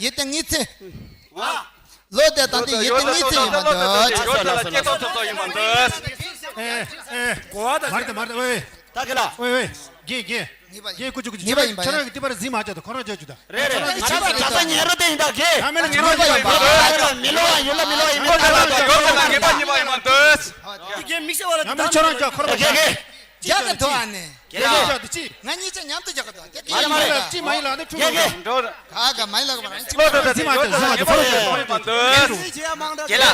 ཡུལ་དེ་གཉིས་ཚེ། བློ་དེ་དང་དེ་ཡུལ་དེ་གཉིས་ཚེ་ཡིན་པ་འདོད། ལ་སྐྱེ་སྟོབས་ཚོགས་ཚོགས་ཡིན་པ་འདོད། ཨེ་ཨེ་གོ་བ་དང་། མར་དེ་མར་དེ་ཨོའི། ད་གི་ལ། ཨོའི་ཨོའི། རྒྱས་རྒྱས། རྒྱས་ཀུ་ཅུ་ཀུ་ཅུ། ཉེས་པ་ཡིན་པ་ཁྱོད་རང་གི་ལྟེ་བར་གཟིགས་མ་བྱ་དང་ཁོ་རང་བྱ་རྒྱུ་ད། རེད་རེད། ང་རང་གི་གྲྭ་ས་ཉན་རོ་དེ་ཡིན་ད་གི། ད་མེད་ན་ཉེས་པ་ཡིན་པ་འདོད། མི་ལོ་བ་ཡུལ་ལ་མི་ལོ་བ་ཡིན་པ་ད་ལ་ད་ཡོད་ན་ཉེས་པ་ཡིན་པ་འདོད། རྒྱས་མིག་སེ་བ་ལ་ད་ཁྱོད་རང་གི་ཁོ་རང་བྱ་རྒྱུ། རྒྱ་གི་དོ་ཨ་ནི། རྒྱ་གི་དོ་ཅི། ང་གཉིས་ཆ་མཉམ་དུ་རྒྱ་གི་དོ་དེ་ཀི་ཡིན་མ་རེད། ཅི་མ་ཡིན་ལ་ནི་ཁྲུ་རྒྱ་གི། འགྲོ། ག་ག་མ་ཡིན་ལ་ག་མ་རེད། ཅི་མ་རེད། ཟི་མ་དེ་ཟི་མ་དེ་ཁོ་རང་ཅི་མ་རེད། རྒྱ་ལ།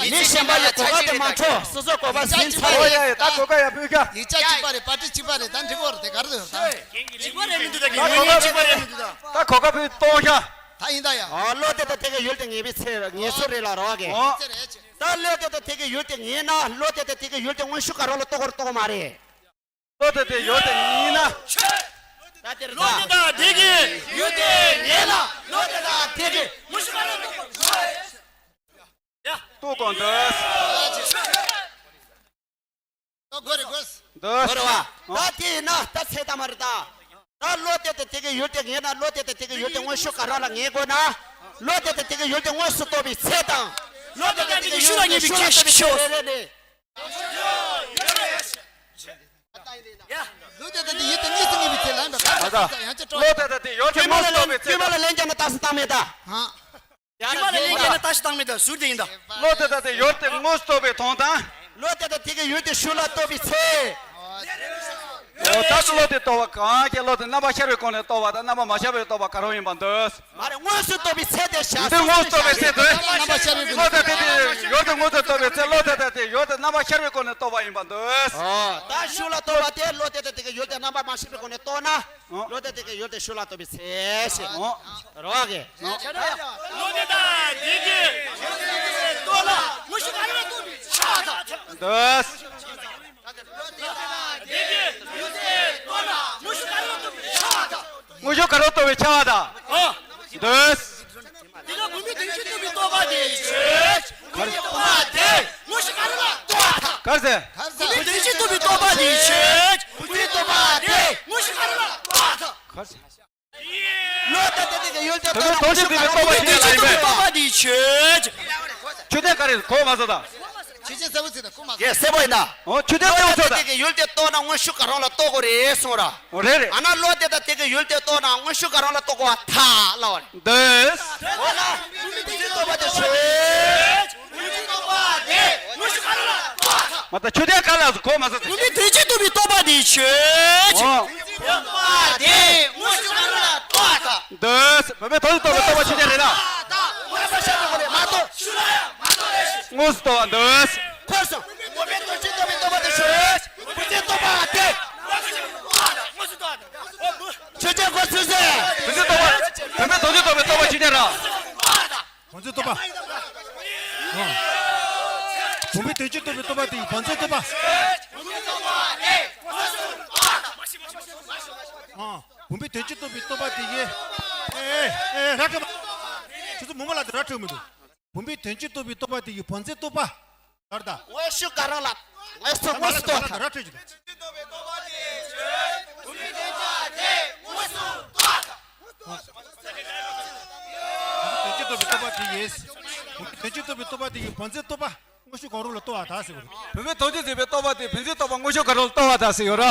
མི་གཞན་པ་ཡི་གོ་བ་དེ་མ་འཕྲོ་སོ་སོ་གོ་བ་ཟིན་ཚར་བ། ཡ་ཡ་ད་གོ་ག་ཡ་ཕུལ་ཤ། ཡིག་ཆ་གཅིག་པ་རེད། པར་ཏི་གཅིག་པ་རེད། ད་འགྲིག་གོ་རེད། དེ་ག་རེ་ཟེར་ད། གཅིག་པ་རེད་མི་འདུག་ད་ངེས་མེད་གཅིག་པ་རེད་མི་འདུག་ད། ད་གོ་ག་ཕུལ་གཏོང་ཤ། ད་ཡིན་ད་ཡ། ཨ་བློ་དེ་ད་དེ་གི་ཡུལ་དེ་ངེས་པའི་ཚེ་ངེས་སོ་རེད་ལ་རོ་གི། ཨོ། ད་བློ་དེ་ད་དེ་གི་ཡུལ་དེ་ངེས་ན་བློ་དེ་ད་དེ་གི་ཡུལ་དེ་དངོས་ཤུགས་ག་རོ་ལ་རྟོགས་གོ་ར་རྟོགས་གོ་མ་རེད། བློ་དེ་དེ་ཡུལ་དེ་ངེས་ན། ད་དེ་རེད་ད། བློ་དེ་དང་དེ་གི་ཡུལ་དེ་ངེས་ན་བློ་དེ་དང་དེ་གི་དངོས་ཤུགས་ག་རོ་ལ་རྟོགས་གོ་ར་རྟོགས་གོ་མ་རེད། ཡ། རྟོགས་གོ་འདོད། ཨོ་དགོས་རེད་དགོས། འདོད། དགོས་རེད་བ། ད་དེ་ཡིན་ན་ད་ཚད་ལྟ་མ་རེད་ད། ད་བློ་དེ་དང་དེ་གི་ཡུལ་དེ་ངེས་ན་བློ་དེ་དང་དེ་གི་ཡུལ་དེ་དངོས་ཤུགས་ག་རང་ལ་ངེས་དགོས་ན། བློ་དེ་དང་དེ་གི་ཡུལ་དེ་དངོས་སུ་རྟོགས་པའི་ཚད་དང་། བློ་དེ་དང་དེ་གི་ཡུལ་དེ་དངོས་ཤུགས་ལ་ངེས་པའི་ཚད་ཤོག་རེ་རེ་ནས། བློ་དེ་དང་དེ་ཡུལ་དེ་དངོས་སུ་ངེས་པའི་ཚད་ལ་ཡིན་པ་ག་ས་ཡང་ཅི་སྤྲོ། བློ་དེ་དང་དེ་ཡུལ་དེ་དངོས་སུ་རྟོགས་པའི་ཚད་དང་། དཀྱུས་མ་ལ་ལན་རྒྱབ་ན་རྟགས་གསལ་བཏང་མེད་ད། ཧང་། དཀྱུས་མ་ལ་ལན་རྒྱབ་ན་རྟགས་གསལ་བཏང་མེད་ད་ཟུར་དེ་ཡིན་ད། བློ་དེ་དང་དེ་ཡུལ་དེ་དངོས་སུ་རྟོགས་པའི་དོན་དང་། བློ་དེ་དང་དེ་གི་ཡུལ་དེ་ཤུགས་ལ་རྟོགས་པའི་ཚེ། འོ་ད་བློ་དེ་རྟོགས་པ་གང་གི་བློ་དེ་རྣམ་པ་ཤར་བའི་སྒོ་ནས་རྟོགས་པ་དང་རྣམ་པ་མ་ཤར་བའི་རྟོགས་པ་ག་རེ་ཡིན་པ་འདོད། མ་རེད། དངོས་སུ་རྟོགས་པའི་ཚེ་དེ་བྱ། ཡུལ་དེ་དངོས་སུ་རྟོགས་པའི་ཚེ་དེ། རྣམ་པ་ཤར་བའི་སྒོ་ནས། བློ་དེ་དེ་དེ་ཡུལ་དེ་དངོས་སུ་རྟོགས་པའི་ཚེ་བློ་དེ་དེ་དེ་ཡུལ་དེ་རྣམ་པ་ཤར་བའི་སྒོ་ནས་རྟོགས་པ་ཡིན་པ་འདོད། འོ་ད་ཤུགས་ལ་རྟོགས་པ་དེ་བློ་དེ་དེ་དེ་གི་ཡུལ་དེ་རྣམ་པ་མ་ཤར་བའི་སྒོ་ནས་རྟོགས་ན། བློ་དེ་དེ་གི་ཡུལ་དེ་ཤུགས་ལ་རྟོགས་པའི་ཚེ་ཞེས། འོ། རོ་གེ། བློ་དེ་དང་དེ་གི་ཡུལ་དེ་རྟོགས་ན་དངོས་ཤུགས་ག་རེ་ལ་རྟོགས་པའི་ཆ་དང་། འདོད། བློ་དེ་དང་དེ་གི་ཡུལ་དེ་རྟོགས་ན་དངོས་ཤུགས་ག་རེ་ལ་རྟོགས་པའི་ཆ་དང་། དངོས་ཤུགས་ག་རེ་ལ་རྟོགས་པའི་ཆ་དང་། འོ། འདོད། དེ་ལ་བུམ་པའི་དོན་སྤྱི་རྟོགས་པའི་རྟོག་པ་དེའི་ཆོས། བུམ་པའི་རྟོག་པ་དེ་དངོས་ཤུགས་ག་རེ་ལ་རྟོགས་པ་དང་། ག་རེ་ཟེར། བུམ་པའི་དོན་སྤྱི་རྟོགས་པའི་རྟོག་པ་དེའི་ཆོས། བུམ་པའི་རྟོག་པ་དེ་དངོས་ཤུགས་ག་རེ་ལ་རྟོགས་པ་དང་། ག་རེ་ཟེར། བློ་དང་དེ་དེ་གི་ཡུལ་དེ་རྟོགས་ན་དངོས་ཤུགས་ག་རེ་ལ་རྟོགས་པ་དེའི་ཆོས། ཆོས་དེ་ག་རེ་གོ་མ་ཟ་ད། ཆོས་ཅན་གསལ་པོ་ཟེར་ད་གོ་མ་ཟ། ཡེ་གསལ་པོ་ཡིན་ན། འོ་ཆོས་དེ་གསལ་པོ་ཟེར་ད། བློ་དང་དེ་དེ་གི་ཡུལ་དེ་རྟོགས་ན་དངོས་ཤུགས་ག་རང་ལ་རྟོགས་དགོས་རེད་གསུངས་ར། འོ་རེད་རེད། ཨ་ན་བློ་དེ་དང་དེ་གི་ཡུལ་དེ་རྟོགས་ན་དངོས་ཤུགས་ག་རང་ལ་རྟོགས་དགོས་པ་ཐལ་ལབ་པ་རེད། འདོད། འོ་ན་བུམ་པའི་དོན་སྤྱི་རྟོགས་པ་དེ་ཆོས། བུམ་པའི་རྟོག་པ་དེ་དངོས་ཤུགས་ག་རེ་ལ་རྟོགས་པ་དང་། མ་ད་ཆོས་དེ་ག་ལ་གོ་མ་ཟ་ད། བུམ་པའི་དོན་སྤྱི་རྟོགས་པའི་རྟོག་པ་དེའི་ཆོས། འོ། རྟོག་པ་དེ་དངོས་སུ་ག་རེ་ལ་རྟོགས་པ་དང་། འདོད། བུམ་པའི་དོན་སྤྱི་རྟོགས་པའི་རྟོག་པ་ཆོས་ཅན་རེད་ན། ད་དངོས་པོ་ཤར་བའི་སྒོ་ནས་མ་རྟོགས། ཤུགས་ལ་ཡང་མ་རྟོགས་རེད། དངོས་སུ་རྟོགས་པ་འདོད། ཁོ་སོང་། བུམ་པའི་དོན་སྤྱི་རྟོགས་པའི་རྟོག་པ་དེ་ དེ་ར། བང་མཛོད་བསྟོད་པ། ཨ། བུམ་པའི་དོན་སྤྱི་རྟོགས་པའི་བསྟོད་པ་དེ་ཡི་བང་མཛོད་བསྟོད་པ། ཨ། བུམ་པའི་དོན་སྤྱི་རྟོགས་པའི་བསྟོད་པ་དེ་ཡི། ཨེ་ཨེ་ཨེ་ར་ཁྲོད་མ། ཁྱོད་ཚོ་མོ་མ་ལ་དེ་ར་ཁྲོད་མི་འདུག་བུམ་པའི་དོན་སྤྱི་རྟོགས་པའི་བསྟོད་པ་དེ་ཡི་བང་མཛོད་བསྟོད་པ། ལར་ད། དངོས་ཤུགས་ག་རང་ལ། དངོས་སུ་དངོས་སུ་བསྟོད་ཐལ། ར་ཁྲོད་ཀྱི། དོན་སྤྱི་རྟོགས་པའི་བསྟོད་པ་དེ་ཡི་དོན་སྤྱི་རྟོགས་པའི་བསྟོད་པ་དེ་ཡི། དོན་སྤྱི་རྟོགས་པའི་བསྟོད་པ་དེ་ཡི་བང་མཛོད་བསྟོད་པ། དངོས་ཤུགས་གང་རུང་ལ་བསྟོད་པ་དག་ཟེར་བ་རེད། བུམ་པའི་དོན་སྤྱི་རྟོགས་པའི་བསྟོད་པ་དེ་བང་མཛོད་བསྟོད་པ་དངོས་ཤུགས་གང་རུང་ལ་བསྟོད་པ་དག་ཟེར་ཡོད་ར།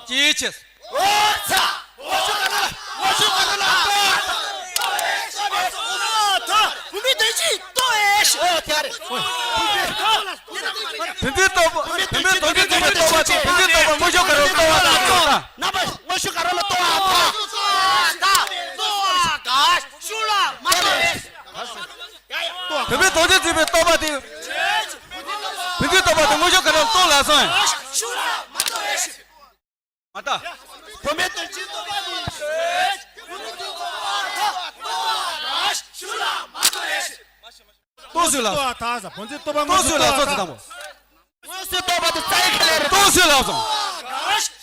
ཅིའི་ཕྱིར། ཨོ་ཚ། དངོས་ཤུགས་གང་རུང་ལ། དངོས་ཤུགས་གང་རུང་ལ་བསྟོད་པ་དག། བུམ་པའི་དོན་སྤྱི་རྟོགས་པའི་ཨོ་དེ་རེད། བུམ་པའི་བསྟོད་པ། བུམ་པའི་དོན་སྤྱི་རྟོགས་པའི་བསྟོད་པ་དེ་བང་མཛོད་བསྟོད་པ་དངོས་ཤུགས་གང་རུང་ལ་བསྟོད་པ་དག་ཟེར་ཡོད་ར། རྣམ་པ་དངོས་ཤུགས་གང་རུང་ལ་བསྟོད་པ་དག། བསྟོད་པ་དག། ཤུགས་ལ་མ་བསྟོད་པའི། བུམ་པའི་དོན་སྤྱི་རྟོགས་པའི་བསྟོད་པ་དེ། བུམ་པའི་བསྟོད་པ་དེ་དངོས་ཤུགས་གང་རུང་ལ་བསྟོད་ལ་སོང་། མ་ལྟ། བུམ་པའི་དོན་སྤྱི་རྟོགས་པ་དེ། བུམ་པའི་དོན་སྤྱི་རྟོགས་པ་དག། བསྟོད་པ་དག། ཤུགས་ལ་མ་བསྟོད་པའི། བསྟོད་ཤུགས་ལ། བསྟོད་པ་དག་ཟེར། བང་མཛོད་བསྟོད་པ་དངོས་སུ་བསྟོད་པ་དག་དང་པོ། དངོས་སུ་བསྟོད་པ་དེ་རྩ་བའི་ཁས་ལེན་རེད། བསྟོད་ཤུགས་ལ་སོང་།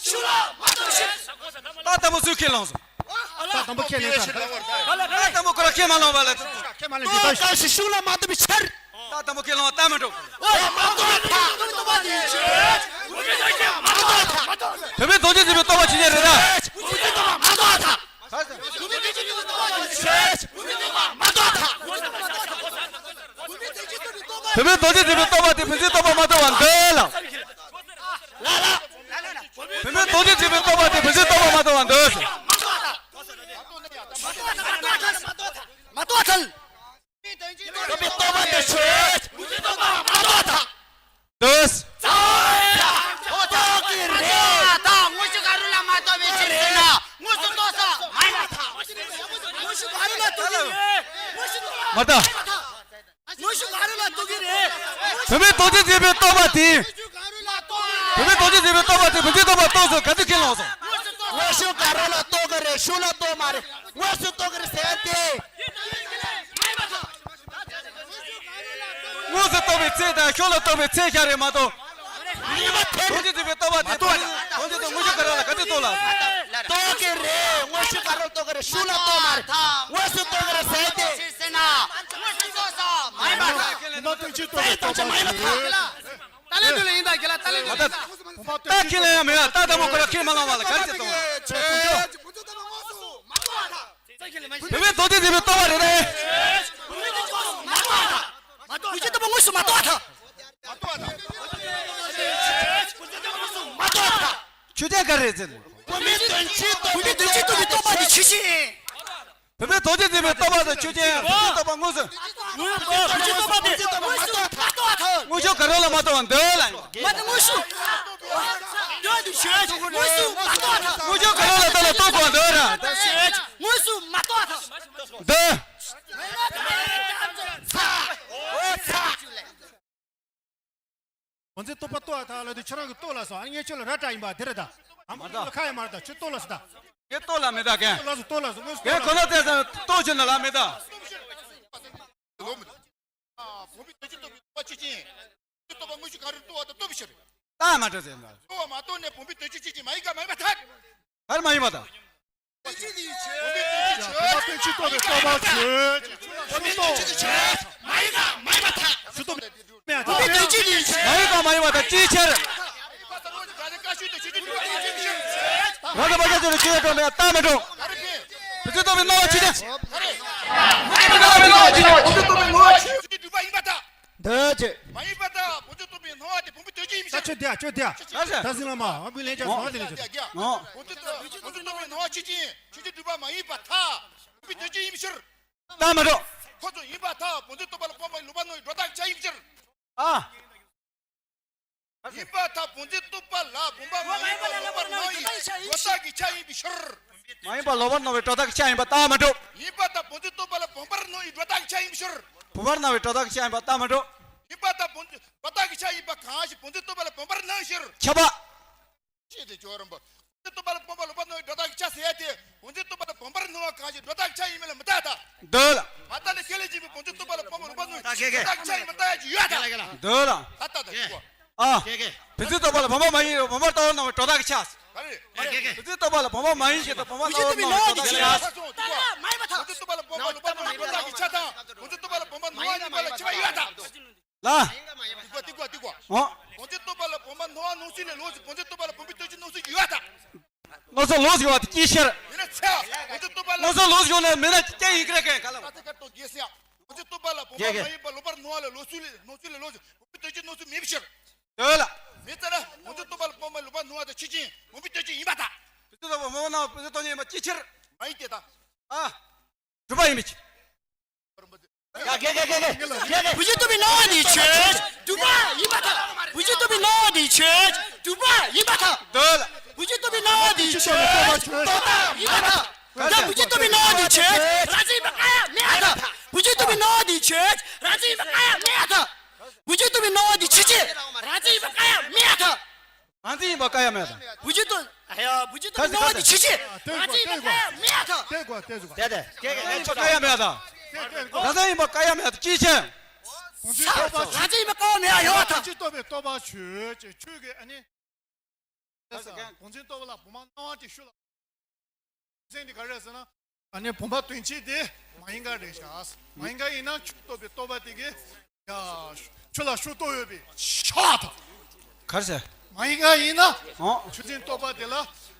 ཤུགས་ལ་མ་བསྟོད་པའི། ད་དང་པོ་སུས་ཁས་བླངས་སོང་། ད་དང་པོ་ཁས་ལེན་ཚར། ད་དང་པོ་ཁོ་རང་ཁས་མ་བླངས་པ་ལ། ཁས་མ་ལེན་ཅིག་ད་ཤུགས་ལ་མ་བསྟོད་པའི་ཕྱིར། ད་དང་པོ་ཁས་བླངས་པ་ལྟ་མི་འགྲོ། ཨོ་མ་བསྟོད་ཐལ། བུམ་པའི་དོན་སྤྱི་རྟོགས་པ་ཆོས་ཅན་རེད་ད། བུམ་པའི་དོན་སྤྱི་རྟོགས་པའི་བསྟོད་པ་དེ་བུམ་པའི་དོན་སྤྱི་རྟོགས་པ་དེ་བུམ་པའི་དོན་སྤྱི་རྟོགས་པ་དེ་བུམ་པའི་བསྟོད་པ་མ་བསྟོད་པ་འདོད་ལ། བུམ་པའི་དོན་སྤྱི་རྟོགས་པའི་བསྟོད་པ་དེ་བུམ་པའི་བསྟོད་པ་མ་བསྟོད་པ་འདོད་ཟེར། མ་བསྟོད་ཐལ། བུམ་པའི་བསྟོད་པ་དེ་ཆོས། བུམ་པའི་བསྟོད་པ་མ་བསྟོད་ཐལ། འདོད། ཨོ་ཐོག་གི་རེད། ད་དངོས་ཤུགས་ག་རུང་ལ་མ་བསྟོད་པའི་ཕྱིར་ཟེར་ན། དངོས་སུ་བསྟོད་ས་མ་ཡིན་པར་ཐལ། དངོས་ཤུགས་ག་རུང་ལ་བསྟོད་ཀྱི་རེད། དངོས་ཤུགས་མ་བསྟོད། དངོས་ཤུགས་ག་རུང་ལ་བསྟོད་ཀྱི་རེད། བུམ་པའི་དོན་སྤྱི་རྟོགས་པའི་བསྟོད་པ་དེ། བུམ་པའི་དོན་སྤྱི་རྟོགས་པའི་བསྟོད་པ་དེ་བུམ་པའི་བསྟོད་པ་རྟོགས་སོ་ག་ཚོད་ཁས་བླངས་སོང་། དངོས་ཤུགས་ག་རུང་ལ་བསྟོད་ཀྱི་རེད། ཤུགས་ལ་བསྟོད་མ་རེད། དངོས་སུ་བསྟོད་ཀྱི་རེད་ཟེར་ཏེ། དངོས་སུ་བསྟོད་པའི་ཚེ་དང་ཤུགས་ལ་བསྟོད་པའི་ཚེ་ཤར་རེད་མ་གཏོགས། དོན་སྤྱི་རྟོགས་པའི་བསྟོད་པ་དེ་དོན་སྤྱི་དང་དངོས་ཤུགས་ག་རུང་ལ་ག་ཚོད་རྟོགས་ལ། བསྟོད་ཀྱི་རེད། དངོས་ཤུགས་ག་རུང་བསྟོད་ཀྱི་རེད། ཤུགས་ལ་བསྟོད་མ་རེད། དངོས་སུ་བསྟོད་ཀྱི་རེད་ཟེར་ཏེ། ཕྱིར་ཟེར་ན། དངོས་སུ་བསྟོད་ས་མ་ཡིན་པར་ཐལ། དོན་སྤྱི་རྟོགས་པའི་བསྟོད་པ་ཆོས། ད་ལན་དུ་ལ་ཡིན་ད་གི་ལ་ད་ལན་དུ་ལ་ཡིན་ད། ད་ཁས་ལེན་ཡ་མེད་ཡ། ད་དང་པོ་ཁོ་ར་ཁས་མ་བླངས་པ་ལ་ག་རེ་བྱེད་དང་། བུམ་པའི་དོན་སྤྱི་རྟོགས་པའི་བསྟོད་པ་རེད་ད། བུམ་པའི་དོན་སྤྱི་རྟོགས་པ་དངོས་སུ་མ་བསྟོད་ཐལ། ཆོས་ཅན་ག་རེ་ཟེར། བུམ་པའི་དོན་སྤྱི་རྟོགས་པའི་བསྟོད་པ་དེ་ཆོས་ཅན། བུམ་པའི་དོན་སྤྱི་རྟོགས་པའི་བསྟོད་པ་དང་ཆོས་ཅན། བུམ་པའི་བསྟོད་པ་དངོས་སུ། བུམ་པའི་བསྟོད་པ་དེ་དངོས་སུ་མ་བསྟོད་ཐལ། དངོས་ཤུགས་ག་རུང་ལ་མ་བསྟོད་པ་འདོད་ལ། མ་དེ་དངོས་ཤུགས། འདོད་དུ་བྱེད་དངོས་སུ་མ་བསྟོད་ཐལ། དངོས་ཤུགས་ག་རུང་ལ་བསྟོད་ལ་བསྟོད་དགོས་འདོད་ར། དངོས་སུ་མ་བསྟོད་ཐལ། འདོད། ཚ། འོ་ཚ། བང་མཛོད་བསྟོད་པ་བསྟོད་པ་དག་ལ་དུས་ཁྱེད་རང་གི་བསྟོད་ལ་སོང་། ཨ་ནི་ངས་ཁྱོད་ལ་ར་སྤྲད་ཡིན་པ་དེ་རེད་ད། ཨ་མ་ད་ཁ་ཡ་མ་རེད་ད། ཁྱོད་བསྟོད་ལ་སོང་ད། ངས་བསྟོད་ལ་མེད་ད་གན། བསྟོད་ལ་སོང་། ངས་བསྟོད་ལ་སོང་། ངས་གོ་ལ་བལྟས་ཙང་བསྟོད་ཕྱིན་ན་ལ་མེད་ད། ལོ་མི་འདུག་ཨ། བུམ་པའི་དོན་སྤྱི་རྟོགས་པའི་བསྟོད་པ་ཆོས་ཅན། བུམ་པའི་བསྟོད་པ་དངོས་ཤུགས་ག་རུང་བསྟོད་པ་དང་བསྟོད་པའི་ཕྱིར། ད་མ་འགྲོ་ཟེར་ན། བསྟོད་པ་མ་བསྟོད་ནས་བུམ་པའི་དོན་སྤྱི་ཆོས་ཅན་མ་ཡིན་ག་མ་ཡིན་པར་ཐལ། ག་རེ་མ་ཡིན་པ་དང་། བུམ་པའི་དོན་སྤྱི་ཆོས། བུམ་པའི་དོན་སྤྱི་རྟོགས་པའི་བསྟོད་པ་ཆོས། བུམ་པའི་དོན་སྤྱི་ཆོས་མ་ཡིན་ག་མ་ཡིན་པར་ཐལ། ཞུ་གཏུག་མེད་ཨ། བུམ་པའི་དོན་སྤྱི་ཆོས། མ་ཡིན་ག་མ་ཡིན་པར་ཐལ། ཅིའི་ཕྱིར། ར་ད་མ་རྒྱ་ཆོས་ལ་ཆོས་ཡ་འགྲོ་མེད་ཨ། ལྟ་མི་འགྲོ། བུམ་ཚུལ་རྟོགས་པའི་སྣང་བ་ཆོས་ཅན། བུམ་ཚུལ་རྟོགས་པའི་སྣང་བ་ཆོས་ཅན། བུམ་ཚུལ་རྟོགས་པའི་སྣང་བ་ཆོས་ཅན། འདོད་ཅེས། མ་ཡིན་པ་དང་བུམ་ཚུལ་རྟོགས་པའི་སྣང་བ་དེ་བུམ་པའི་དོན་སྤྱི་ཡིན་པའི་ཕྱིར། ད་ཆོས་དེ་ཨ་ཆོས་དེ་ཨ། ད་ཟིན་ལ་མ་འོ་མི་ལན་ཆགས་སོང་དེ་ལན་ཆགས། ཨོ། བུམ་ཚུལ་བུམ་ཚུལ་རྟོགས་པའི་སྣང་བ་ཆོས་ཅན། ཆོས་ཅན་སྒྲུབ་པ་མ་ཡིན་པར་ཐལ། བུམ་པའི་དོན་སྤྱི་ཡིན་པའི་ཕྱིར། ད་མི་འགྲོ། ཁོ་ཚོ་ཡིན་པར་ཐལ། བུམ་ཚུལ་རྟོགས་པ་ལ་བུམ་པ་ལོག་པར་སྣང་བའི་སྒྲོ་བཏགས་ཀྱི་ཆ་ཡིན་པའི་ཕྱིར། ཨ། ཡིན་པར་ཐལ། བུམ་ཚུལ་རྟོགས་པ་ལ་བུམ་པ་མ་ཡིན་པ་ལོག་པར་སྣང་བའི་སྒྲོ་བཏགས་ཀྱི་ཆ་ཡིན་པའི་ཕྱིར། མ་ཡིན་པ་ལོག་པར་སྣང་བའི་སྒྲོ་བཏགས་ཀྱི་ཆ་ཡིན་པ་ལྟ་མི་འགྲོ། ཡིན་པར་ཐལ། བུམ་ཚུལ་རྟོགས་པ་ལ་བུམ་པར་སྣང་བའི་སྒྲོ་བཏགས་ཀྱི་ཆ་ཡིན་པའི་ཕྱིར། བུམ་པར་སྣང་བའི་སྒྲོ་བཏགས་ཀྱི་ཆ་ཡིན་པ་ལྟ་མི་འགྲོ། ཡིན་པར་ཐལ། བུམ་ཚུལ་སྒྲོ་བཏགས་ཀྱི་ཆ་ཡིན་པ་གང་ཞིག་བུམ་ཚུལ་རྟོགས་པ་ལ་བུམ་པར་སྣང་ཕྱིར། ཁྱབ་པ། ཅེས་དེ་སྦྱོར་རིམ་པ། བུ་འཛིན་སྟོབས་པ་ལ་བུམ་པ་ལུང་པ་ནོར་བའི་སྒྲོ་བཏགས་ཀྱི་ཆ་ཟེར་ཡ་དེ། བུ་འཛིན་སྟོབས་པ་ལ་བུམ་པར་སྣང་བ་གང་ཞིག་སྒྲོ་བཏགས་ཀྱི་ཆ་ཡིན་མིན་ལ་མི་ལྟ་ད། འདོད་ལ། མ་ལྟ་ནས་དེ་ལས་གཞན་པའི་བུ་འཛིན་སྟོབས་པ་ལ་བུམ་པ་ལུང་པ་ནོར་བའི་སྒྲོ་བཏགས་ཀྱི་ཆ་ཡིན་མིན་ལ་ལྟ་ཡ་ཅིག་ཡོད་ད། འདོད་ལ། ད་ལྟ་ད་ཅིག་གོ། ཨ། བུ་འཛིན་སྟོབས་པ་ལ་བུམ་པ་མ་ཡིན་བུམ་པར་ལྟ་བར་སྣང་བའི་སྒྲོ་བཏགས་ཀྱི་ཆ། ག་རེ། བུ་འཛིན་སྟོབས་པ་ལ་བུམ་པ་མ་ཡིན་ཞེས་དང་བུམ་པ་ལྟ་བར་སྣང་བའི་སྒྲོ་བཏགས་ཀྱི་ཆ། བུ་འཛིན་སྟོབས་པ་ལ་བུམ་པ་ལུང་པ་ནོར་བའི་སྒྲོ་བཏགས་ཀྱི་ཆ་དང་བུ་འཛིན་སྟོབས་པ་ལ་བུམ་པ་སྣང་བ་གཉིས་པ་ལ་ཁྱད་པར་ཡོད་ད། ལ། དེ་གོ་དེ་གོ་དེ་གོ། འོ། བུ་འཛིན་སྟོབས་པ་ལ་བུམ་པ་སྣང་བ་སྣང་ཚུལ་ལས་ལོགས་སུ་བུ་འཛིན་སྟོབས་པ་ལ་བུམ་པའི་ལྟོས་གཞི་སྣང་ཚུལ་ཡོད་ད། སྣང་ཚུལ་ལོགས་སུ་ཡོད་པ་དེ་ཅིའི་ཕྱིར། ཡིན་ན་ཚེ། བུ་འཛིན་སྟོབས་པ་ལ། སྣང་ཚུལ་ལོགས་སུ་ཡོད་ན་མེད་ན་ཅི་ཡིན་གྱི་རེད་ག་ལ། ད་ཚེ་ཀ་ཏོ་རྒྱལ་སྲས། བུ་འཛིན་སྟོབས་པ་ལ་བུམ་པ་མ་ཡིན་པ་ལུང་པར་སྣང་བ་ལས་ལོགས་སུ་ལས་སྣང་ཚུལ་ལས་ལོགས་སུ་བུམ་པའི་ལྟོས་གཞི་སྣང་ཚུལ་མེད་པའི་ཕྱིར། འདོད་ལ། མེད་ཙང་ན་བུ་འཛིན་སྟོབས་པ་ལ་བུམ་པ་ལུང་པར་སྣང་བ་དེ་ཆོས་ཅན། བུམ་པའི་ལྟོས་གཞི་ཡིན་པར་ཐལ། བུ་འཛིན་སྟོབས་པ་བུམ་པར་སྣང་བ་བུ་འཛིན་སྟོབས་གཞི་ཡིན་པ་ཅིའི་ཕྱིར། མ་ཡིན་ཏེ་ད། ཨ། གྲུབ་པ་ཡིན་པའི་ཕྱིར། ཡ་གེ་གེ་གེ་གེ་གེ་གེ། བུ་འཛིན་སྟོབས་པའི་སྣང་བ་དེ་ཆོས་གྲུབ་པ་ཡིན་པར་ཐལ། བུ་འཛིན་སྟོབས་པའི་སྣང་བ་དེ་ཆོས་གྲུབ་པ་ཡིན་པར་ཐལ། འདོད་ལ། བུ་འཛིན་སྟོབས་པའི་སྣང་བ་དེ་ཆོས་རྟོག་པ་ཡིན་པར་ཐལ། ད་བུ་འཛིན་སྟོབས་པའི་སྣང་བ་དེ་ཆོས་རང་བཞིན་ཡིན་པ་གང་ཡང་མེད་པར་ཐལ། བུ་འཛིན་སྟོབས་པའི་སྣང་བ་དེ་ཆོས་རང་བཞིན་ཡིན་པ་གང་ཡང་མེད་པར་ཐལ། བུ་འཛིན་སྟོབས་པའི་སྣང་བ་དེ་ཆོས་ཅན། རང་བཞིན་ཡིན་པ་གང་ཡང་མེད་པར་ཐལ། རང་བཞིན་ཡིན་པ་གང་ཡང་མེད་ད། བུ་འཛིན་སྟོབས། ཨ་ཡ། བུ་འཛིན་སྟོབས་པའི་སྣང་བ་དེ་ཆོས་ཅན། རང་བཞིན་ཡིན་པ་གང་ཡང་མེད་པར་ཐལ། དེ་དགོས་དེ་དགོས། དེ་དེ་དེ་ག་རང་བཞིན་ཡིན་པ་གང་ཡང་མེད་ད། རང་བཞིན་ཡིན་པ་གང་ཡང་མེད་ད་ཅིའི་ཕྱིར། རང་བཞིན་ཡིན་པ་གང་ཡང་མེད་ཡོད་ད། བུ་འཛིན་སྟོབས་པའི་སྟོབས་པ་ཆོས་ཅན། ཆོས་ཀྱི་ཨ་ནི། བུ་འཛིན་སྟོབས་པ་ལ་བུམ་པ་སྣང་བ་དེ་ཆོས་ལ། མཚན་དེ་ག་རེ་ཟེར་ན། ཨ་ནི་བུམ་པ་དོན་སྤྱི་དེ་མ་ཡིན་ག་རེད་ཤག་མ་ཡིན་ག་ཡིན་ན་ཆོས་རྟོགས་པའི་སྟོབས་པ་དེ་གིས་ཡ། ཆོས་ལ་ཕྱོགས་རྟོགས་ཡོད་པས་ཁྱབ་པར་ཐལ། ག་རེ་ཟེར། མ་ཡིན་ག་ཡིན་ན། ཨོ། ཆོས་ཅན་རྟོགས་པ་དེ་ལ་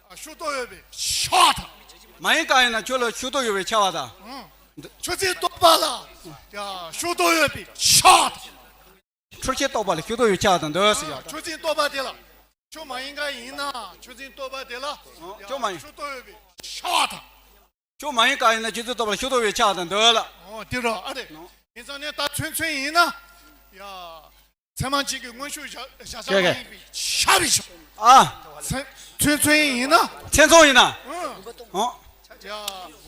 ཕྱོགས་རྟོགས་ཡོད་པས་ཁྱབ་པར་ཐལ། མ་ཡིན་ག་ཡིན་ན་ཆོས་ལ་ཕྱོགས་རྟོགས་ཡོད་པས་ཁྱབ་པར་ཐལ། ཨང་། ཆོས་ཅན་རྟོགས་པ་ལ་ཡ་ཕྱོགས་རྟོགས་ཡོད་པས་ཁྱབ་པར་ཐལ། ཆོས་ཅན་རྟོགས་པ་ལ་ཕྱོགས་རྟོགས་ཡོད་ཁྱབ་པར་ཐལ་འདོད་ཟེར་ཡ། ཆོས་ཅན་རྟོགས་པ་དེ་ལ། ཆོས་མ་ཡིན་ག་ཡིན་ན་ཆོས་ཅན་རྟོགས་པ་དེ་ལ། ཨོ། ཆོས་མ་ཡིན། ཕྱོགས་རྟོགས་ཡོད་པས་ཁྱབ་པར་ཐལ། ཆོས་མ་ཡིན་ག་ཡིན་ན་ཆོས་ཅན་རྟོགས་པ་ལ་ཕྱོགས་རྟོགས་ཡོད་ཁྱབ་པར་ཐལ་འདོད་ལ། ཨོ་དེ་རོ་ཨ་རེད། ཨོ། ཡིན་ཙང་ནས་ད་མཚན་མཚོན་ཡིན་ན། ཡ། ཚད་མ་གཅིག་གི་མངོན་ཤེས་བཞག་བཞག་བྱ་མ་ཡིན་པས་ཁྱབ་པའི་ཕྱིར། ཨ། མཚན་མཚན་མཚོན་ཡིན་ན། མཚན་མཚོན་ཡིན་ན། ཨང་། ཨོ། ཡ།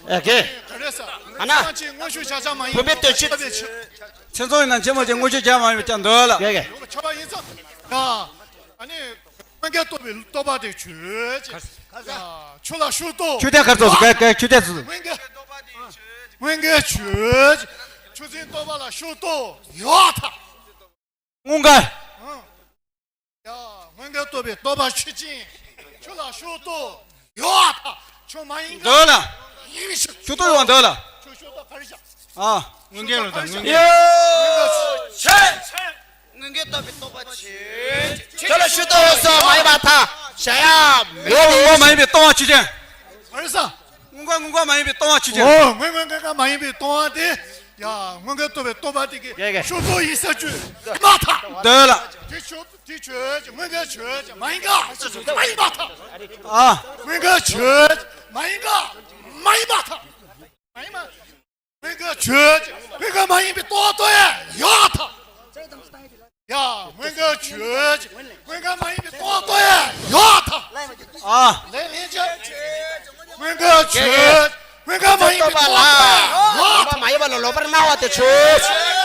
ཨེ་གེ། ག་རེ་ཟེར། ཨ་ན། ཚད་མ་གཅིག་མངོན་ཤེས་བཞག་བྱ་མ་ཡིན་པས་བུམ་པའི་ལྟོས་གཞི། ཁྱབ་པའི་ཕྱིར། མཚན་མཚོན་ཡིན་ན་མཚན་མཚོན་གཅིག་མངོན་ཤེས་བཞག་བྱ་མ་ཡིན་པས་ཁྱབ་འདོད་ལ། ཡ་ཡ། ཡོད་པ་ཁྱབ་པ་ཡིན་ཙང་། ཡ། ཨ་ནི། སྔོན་འགལ་རྟོགས་པའི་རྟོགས་པ་དེ་ཆོས། ཡ། ཆོས་ལ་ཕྱོགས་རྟོགས། ཆོས་དེ་གར་ཚོགས་སུ་ག་ག་ཆོས་དེ་ཚོ། སྔོན་འགལ། སྔོན་འགལ་ཆོས། ཆོས་ཅན་རྟོགས་པ་ལ་ཕྱོགས་རྟོགས་ཡོད་ཐལ། སྔོན་འགལ། ཨང་། ཡ། སྔོན་འགལ་རྟོགས་པའི་རྟོགས་པ་ཆོས་ཅན། ཆོས་ལ་ཕྱོགས་རྟོགས་ཡོད་ཐལ། ཆོས་མ་ཡིན་ག་འདོད་ལ། ཡིན་ཞིག་ཕྱོགས་རྟོགས་ཡོད་འདོད་ལ། ཆོས་ཕྱོགས་རྟོགས་ག་རེ་བྱ། ཨ། སྔོན་འགལ་ལ་དང་སྔོན་འགལ། ཡོད། ཆོས། སྔོན་འགལ་རྟོགས་པའི་རྟོགས་པ་ཆོས། ཆོས་ལ་ཕྱོགས་རྟོགས་ཡོད་སོགས་མ་ཡིན་པར་ཐལ། བྱ་ཡ་མེད། ངོ་བོ་ངོ་བོ་མ་ཡིན་པའི་སྟོང་པ་ཆོས་ཅན། ག་རེ་ཟེར། སྔོན་འགལ་སྔོན་འགལ་མ་ཡིན་པའི་སྟོང་པ་ཆོས་ཅན། ཨོ། སྔོན་འགལ་སྔོན་འགལ་མ་ཡིན་པའི་སྟོང་པ་དེ། ཡ། སྔོན་འགལ་རྟོགས་པའི་རྟོགས་པ་དེ་གིས། ཡ་ཡ། ཕྱོགས་རྟོགས་ཡིན་ཟེར་རྒྱུ་མ་ཐལ། འདོད་ལ། དེ་ཆོས་དེ་ཆོས་ཅན། སྔོན་འགལ་ཆོས་ཅན་མ་ཡིན་ག་མ་ཡིན་པར་ཐལ། ཨ། སྔོན་འགལ་ཆོས་ཅན་མ་ཡིན་ག་མ་ཡིན་པར་ཐལ། མ་ཡིན་པ། སྔོན་འགལ་ཆོས་ཅན། སྔོན་འགལ་མ་ཡིན་པའི་སྟོང་པ་རྟོགས་ཡ་ཡོད་ཐལ། ཡ། སྔོན་འགལ་ཆོས་ཅན། སྔོན་འགལ་མ་ཡིན་པའི་སྟོང་པ་རྟོགས་ཡ་ཡོད་ཐལ། ཨ། ལན་ལན་ཅན། སྔོན་འགལ་ཆོས་ཅན། སྔོན་འགལ་མ་ཡིན་པའི་སྟོང་པ་རྟོགས་ཡ་ཡོད་ཐལ། མ་ཡིན་པ་ལ་ལོག་པར་སྣང་བ་དེ་ཆོས་ཅན།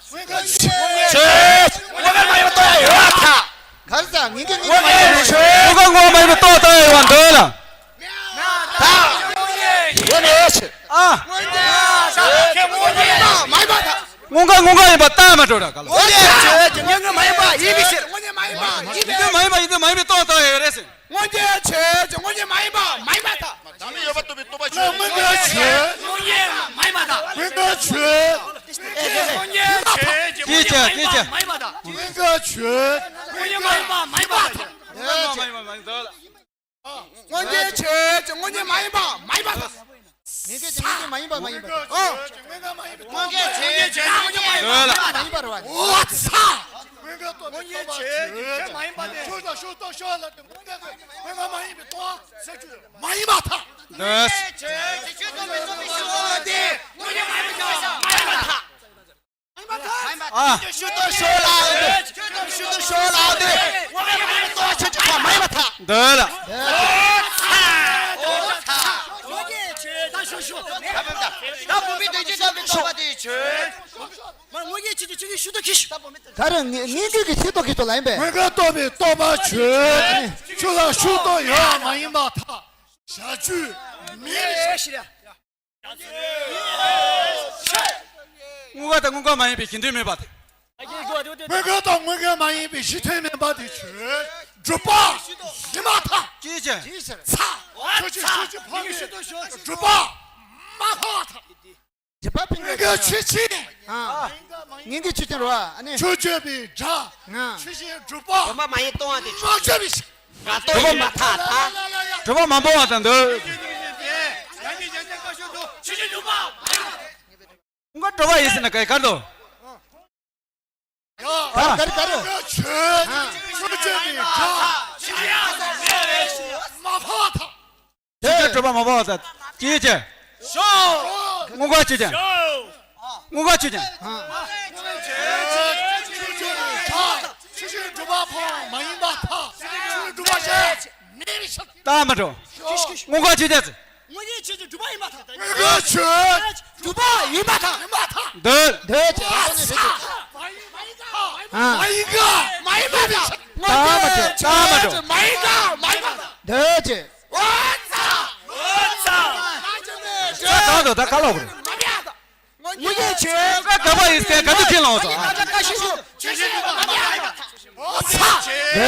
སྔོན་འགལ་ཆོས་ཅན། སྔོན་འགལ་མ་ཡིན་པའི་སྟོང་པ་རྟོགས་ཡ་ཡོད་ཐལ། ག་རེ་ཟེར། སྔོན་འགལ་སྔོན་འགལ་མ་ཡིན་པའི་སྟོང་པ་རྟོགས་ཡ་ཡོད་འདོད་ལ། ད། ཡོད་ནས་ཤི། ཨ། མ་ཡིན་པ། སྔོན་འགལ་སྔོན་འགལ་ཡིན་པ་ལྟ་མ་འགྲོ་ར་ག་ལ། སྔོན་འགལ་ཆོས་ཅན། སྔོན་འགལ་མ་ཡིན་པ་ཡིན་པའི་ཕྱིར། སྔོན་འགལ་མ་ཡིན་པ་ཡིན་པའི་ཕྱིར། སྔོན་འགལ་མ་ཡིན་པ་ཡིན་པའི་སྟོང་པ་རྟོགས་ཡ་ཡོད་རེད་ཟེར། སྔོན་འགལ་ཆོས་ཅན། སྔོན་འགལ་མ་ཡིན་པ་མ་ཡིན་པར་ཐལ། བདག་མེད་ཡོད་པར་རྟོགས་པའི་རྟོག་པ་ཆོས་ཅན། སྔོན་འགལ་ཆོས། སྔོན་འགལ་མ་ཡིན་པར་ཐལ། སྔོན་འགལ་ཆོས། སྔོན་འགལ་ཆོས་ཅན། སྔོན་འགལ་མ་ཡིན་པར་ཐལ། སྔོན་འགལ་མ་ཡིན་པ་མ་ཡིན་པར་ཐལ། སྔོན་འགལ་ཆོས། སྔོན་འགལ་མ་ཡིན་པ་མ་ཡིན་པར་ཐལ། སྔོན་འགལ་ཆོས་ཅན། སྔོན་འགལ་མ་ཡིན་པ་མ་ཡིན་པར་ཐལ། ངེས་འགལ་ཅན། ངེས་འགལ་མ་ཡིན་པ་མ་ཡིན་པར་ཐལ། སྔོན་འགལ་ཆོས་ཅན། སྔོན་འགལ་མ་ཡིན་པ་མ་ཡིན་པར་ཐལ། འོ་ཚ། སྔོན་འགལ་རྟོགས་པའི་རྟོག་པ་ཆོས་ཅན། མ་ཡིན་པ་དེ། ཆོས་ལ་ཕྱོགས་རྟོགས་ཕྱོགས་ལ་དེ་སྔོན་འགལ་སྔོན་འགལ་མ་ཡིན་པའི་རྟོག་པ་ཟེར་རྒྱུ་མ་ཡིན་པར་ཐལ། འདོད། ཆོས་ཅན། ཆོས་རྟོགས་པའི་རྟོག་པའི་ཕྱོགས་དེ་སྔོན་འགལ་མ་ཡིན་པའི་རྟོག་པ་མ་ཡིན་པར་ཐལ། མ་ཡིན་པར་ཐལ། ཨ། ཕྱོགས་རྟོགས་ཕྱོགས་ལ་འདི། ཕྱོགས་རྟོགས་ཕྱོགས་ལ་འདི། འོ་མ་ཡིན་པའི་རྟོག་པ་ཆོས་ཅན་མ་ཡིན་པར་ཐལ། འདོད་ལ། འོ་ཚ། འོ་ཚ། ངོ་བོ་ཆོས་ཅན། ད་ཞུ་ཞུ། ད་བུམ་པའི་དོན་སྤྱི་རྟོགས་པའི་རྟོག་པ་དེ་ཆོས། མ་ངོ་ ངས་ཁྱེད་ཚོ་ཆོས་ཀྱི་ཤུགས་རྡོ་ཁྱེར་ཤོག་ད་པོ་མེད་ད། ད་རུང་ངས་ངས་ཁྱེད་ཀྱི་ཤུགས་རྡོ་ཁྱེར་ཤོག་ལ་ཡིན་པས། མངོན་དགའ་རྟོགས་པའི་རྟོགས་པ་ཆོས། ཆོས་ལ་ཤུགས་རྡོ་ཡོད་མ་ཡིན་པར་ཐལ། བྱ་རྒྱུད་མེད། ཤེས་ར། དངོས་འགལ་དང་དངོས་འགལ་མ་ཡིན་པའི་གཞི་མཐུན་མིན་པ་དེ། མངོན་དགའ་དང་དངོས་འགལ་མ་ཡིན་པའི་གཞི་མཐུན་མིན་པ་དེ་ཆོས། སྒྲུབ་པ་ཡིན་པར་ཐལ། ཅིའི་ཕྱིར། ཚ། ཆོས་ཅན། ཆོས་ཅན། འཕགས་པའི་སྒྲུབ་པ་མ་འཕགས་པར་ཐལ། རྗེས་དཔག་ཕན་ཚུན་ཆོས་ཅན། ཨ། ངེས་འགལ་ཆོས་ཅན་རོ། ཨ་ནི། ཆོས་བརྗོད་པའི་སྒྲ། ང་། ཆོས་ཅན། སྒྲུབ་པ། སྒྲུབ་པ་མ་ཡིན་སྟོང་བ་དེ་ཆོས། མ་བརྗོད་པའི་ཕྱིར། ང་སྟོང་ཡིན་པར་ཐལ། སྒྲུབ་པ་མ་འབོར་བ་དང་འདོད། ཁོང་ག་སྒྲུབ་པ་ཡིན་ཟེར་ན་ག་གར་དོ། ཡ། གར་གར་གར། ཆོས་ཅན། ཆོས་ཅན། མ་འཕགས་པར་ཐལ། དེ་སྒྲུབ་པ་མ་འབོར་བ་དང་ཅིའི་ཕྱིར། དངོས་འགལ་ཆོས་ཅན། དངོས་འགལ་ཆོས་ཅན། ཆོས་ཅན། སྒྲུབ་པ་འཕགས་པ་མ་ཡིན་པར་ཐལ། ཆོས་སྒྲུབ་པ་ཅན་མེད་པའི་ཕྱིར། རྟགས་མ་གྲུབ། དངོས་འགལ་ཆོས་ཅན། དངོས་འགལ་ཆོས་ཅན། སྒྲུབ་པ་ཡིན་པར་ཐལ། དངོས་འགལ་ཆོས། སྒྲུབ་པ་ཡིན་པར་ཐལ། ཡིན་པར་ཐལ། འདོད། འདོད་ཅེས། མ་ཡིན་པར་ཐལ། མ་ཡིན་པར་ཐལ། མ་ཡིན་པར་ཐལ། རྟགས་མ་གྲུབ། རྟགས་མ་གྲུབ། མ་ཡིན་པར་ཐལ། མ་ཡིན་པར་ཐལ། འདོད་ཅེས། འོ་ཚ། འོ་ཚ། ད་གང་དུ་ད་ག་ལོག་རེད། དངོས་འགལ་ཆོས། ད་ག་པ་ཡིན་ཟེར་ག་དུས་ཁས་བླངས་སོང་། ཆོས་ཅན། ཆོས་ཅན། འདོད་ཅེས།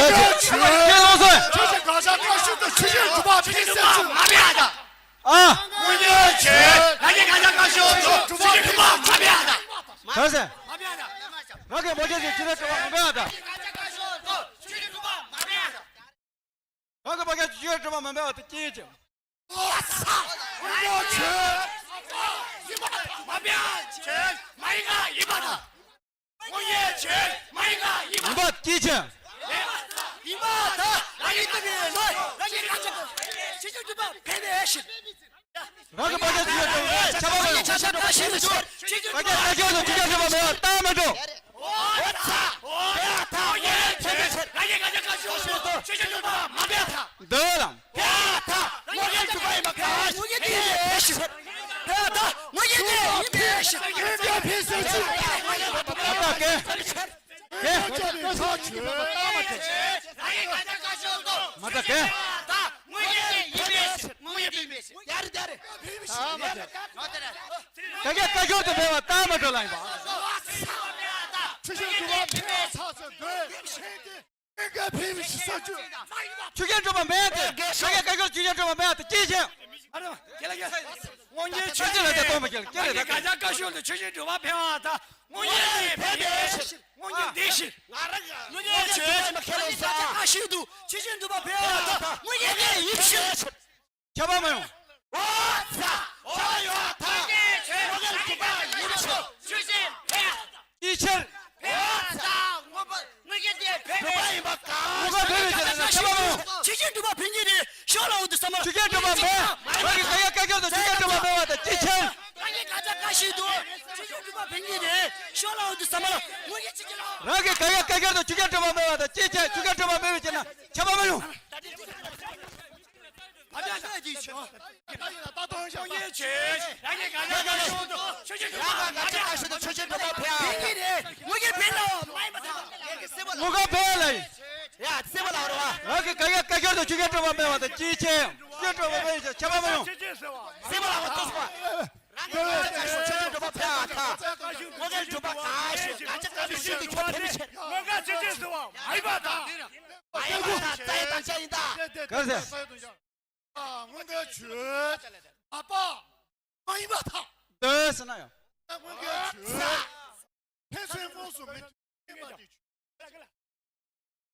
ཁས་བླངས་སོང་། ཆོས་ཅན། དགག་བྱ་བཀག་ཤུལ་དུ་ཆོས་ཅན། སྒྲུབ་པ་ཕན་ཚུན་ཆོས་ཅན། མ་འཕགས་པར་ཐལ། ཨ། དངོས་འགལ་ཆོས། རང་གི་དགག་བྱ་བཀག་ཤུལ་དུ་ཆོས་ཅན། སྒྲུབ་པ་མ་འཕགས་པར་ཐལ། ག་རེ་ཟེར། རང་གི་དགག་བྱ་ཆོས་ཅན། སྒྲུབ་པ་མ་འཕགས་པར་ཐལ། རང་གི་དགག་བྱ་ཆོས་ཅན། སྒྲུབ་པ་མ་འཕགས་པར་ཐལ། ཅིའི་ཕྱིར། དངོས་འགལ་ཆོས། མ་འཕགས་པར་ཐལ། མ་ཡིན་པར་ཐལ། དངོས་འགལ་ཆོས། མ་ཡིན་པར་ཐལ། ཡིན་པ་ཅིའི་ཕྱིར། ཡིན་པར་ཐལ། རང་གི་ལྟ་བའི་ལོས། རང་གི་དགག་བྱ། ཆོས་ཅན། སྒྲུབ་པ་ཕན་པའི་ཕྱིར། རང་གི་དགག་བྱ་ཆོས་ཅན། སྒྲུབ་པ་ཁྱབ་པ་མ་ཡིན། ཁྱབ་པ་ཁྱབ་པ་ཕན་ཚུན་ཆོས། ཆོས་ཅན། སྒྲུབ་པ་མ་འཕགས་པར་ཐལ། རྟགས་མ་གྲུབ། འོ་ཚ། འོ་ཚ། དངོས་འགལ་ཆོས། རང་གི་དགག་བྱ་བཀག་ཤུལ་དུ་ཆོས་ཅན། སྒྲུབ་པ་མ་འཕགས་པར་ཐལ། འདོད་ལ། འཕགས་པར་ཐལ། དངོས་འགལ་སྒྲུབ་པ་ཡིན་པར་ཐལ། དངོས་འགལ་དེ་ཡིན་པའི་ཕྱིར། འཕགས་པར་ཐལ། དངོས་འགལ་དེ་ཡིན་པའི་ཕྱིར། དངོས་འགལ་ཕན་ཚུན་ཆོས། མ་དགག་གི། གི། མ་དགག་གི། དངོས་འགལ་དེ་ཡིན་པའི་ཕྱིར། དངོས་འགལ་དེ་ཡིན་པའི་ཕྱིར། ཡ་རེད། ཡ་རེད། དགག་བྱ་བཀག་ཤུལ་དུ་མེད་པ་རྟགས་མ་གྲུབ་ལ་ཡིན་པ། ཆོས་ཅན། སྒྲུབ་པ་ཕན་པར་ཐལ་ཟེར་འདོད། དངོས་འགལ་ཕན་པའི་ཕྱིར་ཟེར་རྒྱུ། ཆོས་ཅན། སྒྲུབ་པ་མེད་དེ། དགག་བྱ་བཀག་ཤུལ་ཆོས་ཅན། སྒྲུབ་པ་མེད་དེ་ཅིའི་ཕྱིར། ཨ་རེ་མ། ཁྱེད་ལ་ཁྱེད། དངོས་འགལ་ཆོས་ཅན། ལ་དེ་སྟོང་པ་ཁྱེད་ལ་ཁྱེད་ལ་དེ། དགག་བྱ་བཀག་ཤུལ་དུ་ཆོས་ཅན། སྒྲུབ་པ་ཕན་པར་ཐལ། དངོས་འགལ་དེ་ཕན་པའི་ཕྱིར། དངོས་འགལ་དེའི་ཕྱིར། དངོས་འགལ་ཆོས། དགག་བྱ་བཀག་ཤུལ་དུ་ཆོས་ཅན། སྒྲུབ་པ་ཕན་པར་ཐལ། དངོས་འགལ་དེ་ཡིན་ཕྱིར། ཁྱབ་པ་མ་ཡིན། འོ་ཚ། འོ་ཡོད་ཐ། དངོས་འགལ་སྒྲུབ་པ་ཡིན་ཕྱིར། ཆོས་ཅན། ཕན། ཅིའི་ཕྱིར། འོ་ཚ། དངོས་པོ་དངོས་འགལ་དེ་ཕན་པའི་ཕྱིར། སྒྲུབ་པ་ཡིན་པ་གང་། དངོས་པོ་ཕན་པའི་ཕྱིར་ན་ཁྱབ་པ་མ་ཡིན། ཆོས་ཅན། སྒྲུབ་པ་ཕན་གྱི་རེད། ཤོག་ལ་འོ་དུ་ས་མ། ཆོས་ཅན། སྒྲུབ་པ་མེད། རང་གི་དགག་བྱ་བཀག་ཤུལ་དུ་ཆོས་ཅན། སྒྲུབ་པ་མེད་པར་ཐལ། ཅིའི་ཕྱིར། རང་གི་དགག་བྱ་བཀག་ཤུལ་དུ་ཆོས་ཅན། སྒྲུབ་པ་ཕན་གྱི་རེད། ཤོག་ལ་འོ་དུ་ས་མ་ལ། དངོས་འགལ་ཆོས་ཅན། རང་གི་དགག་བྱ་བཀག་ཤུལ་དུ་ཆོས་ཅན། སྒྲུབ་པ་མེད་པར་ཐལ། ཅིའི་ཕྱིར། ཆོས་ཅན། སྒྲུབ་པ་མེད་པའི་ཕྱིར་ན་ཁྱབ་པ་མ་ཡིན། མ་འདྲ་ས་ཅིག་ཆོས། ད་ཡིན་ན་ད་དོན་ཞིག་དངོས་འགལ་ཆོས། རང་གི་དགག་བྱ་བཀག་ཤུལ་དུ་ཆོས་ཅན། སྒྲུབ་པ་མ་འཕགས་པར་ཐལ། ཆོས་ཅན། སྒྲུབ་པ་ཕན་པར་ཐལ། ཕན་གྱི་རེད། དངོས་འགལ་ཕན་ལ་མ་ཡིན་པར་ཐལ། དངོས་འགལ་ཕན་ལ་ཡིན། ཡ་སེམས་པ་ལ་རོ་བ། རང་གི་དགག་བྱ་བཀག་ཤུལ་དུ་ཆོས་ཅན། སྒྲུབ་པ་མེད་པར་ཐལ། ཅིའི་ཕྱིར། ཆོས་ཅན། སྒྲུབ་པ་མེད་པའི་ཕྱིར། ཁྱབ་པ་མ་ཡིན། སེམས་པ་ལ་རོ་བ། ལྟོས་སོ། རང་གི་དགག་བྱ་བཀག་ཤུལ་ཆོས་ཅན། སྒྲུབ་པ་ཕན་པར་ཐལ། དངོས་འགལ་སྒྲུབ་པ་གང་ཞིག་དགག་བྱ་བཀག་པའི་ཤུལ་དུ་ཁྱོད་ཕན་པའི་ཕྱིར། དངོས་འགལ་ཆོས་ཅན་ཟེར་བ་མ་ཡིན་པར་ཐལ། མ་ཡིན་པར་ཐལ། རྩ་བའི་དམ་བཅའ་ཡིན་ད། ག་རེ་ཟེར། དངོས་འགལ་ཆོས། མ་པ། མ་ཡིན་པར་ཐལ། འདོད་ཟེར་ན་ཡང་། དངོས་འགལ་ཆོས། ཕན་ཚུན་དངོས་སུ་མི་མཐུན་པ་དེ་ཆོས།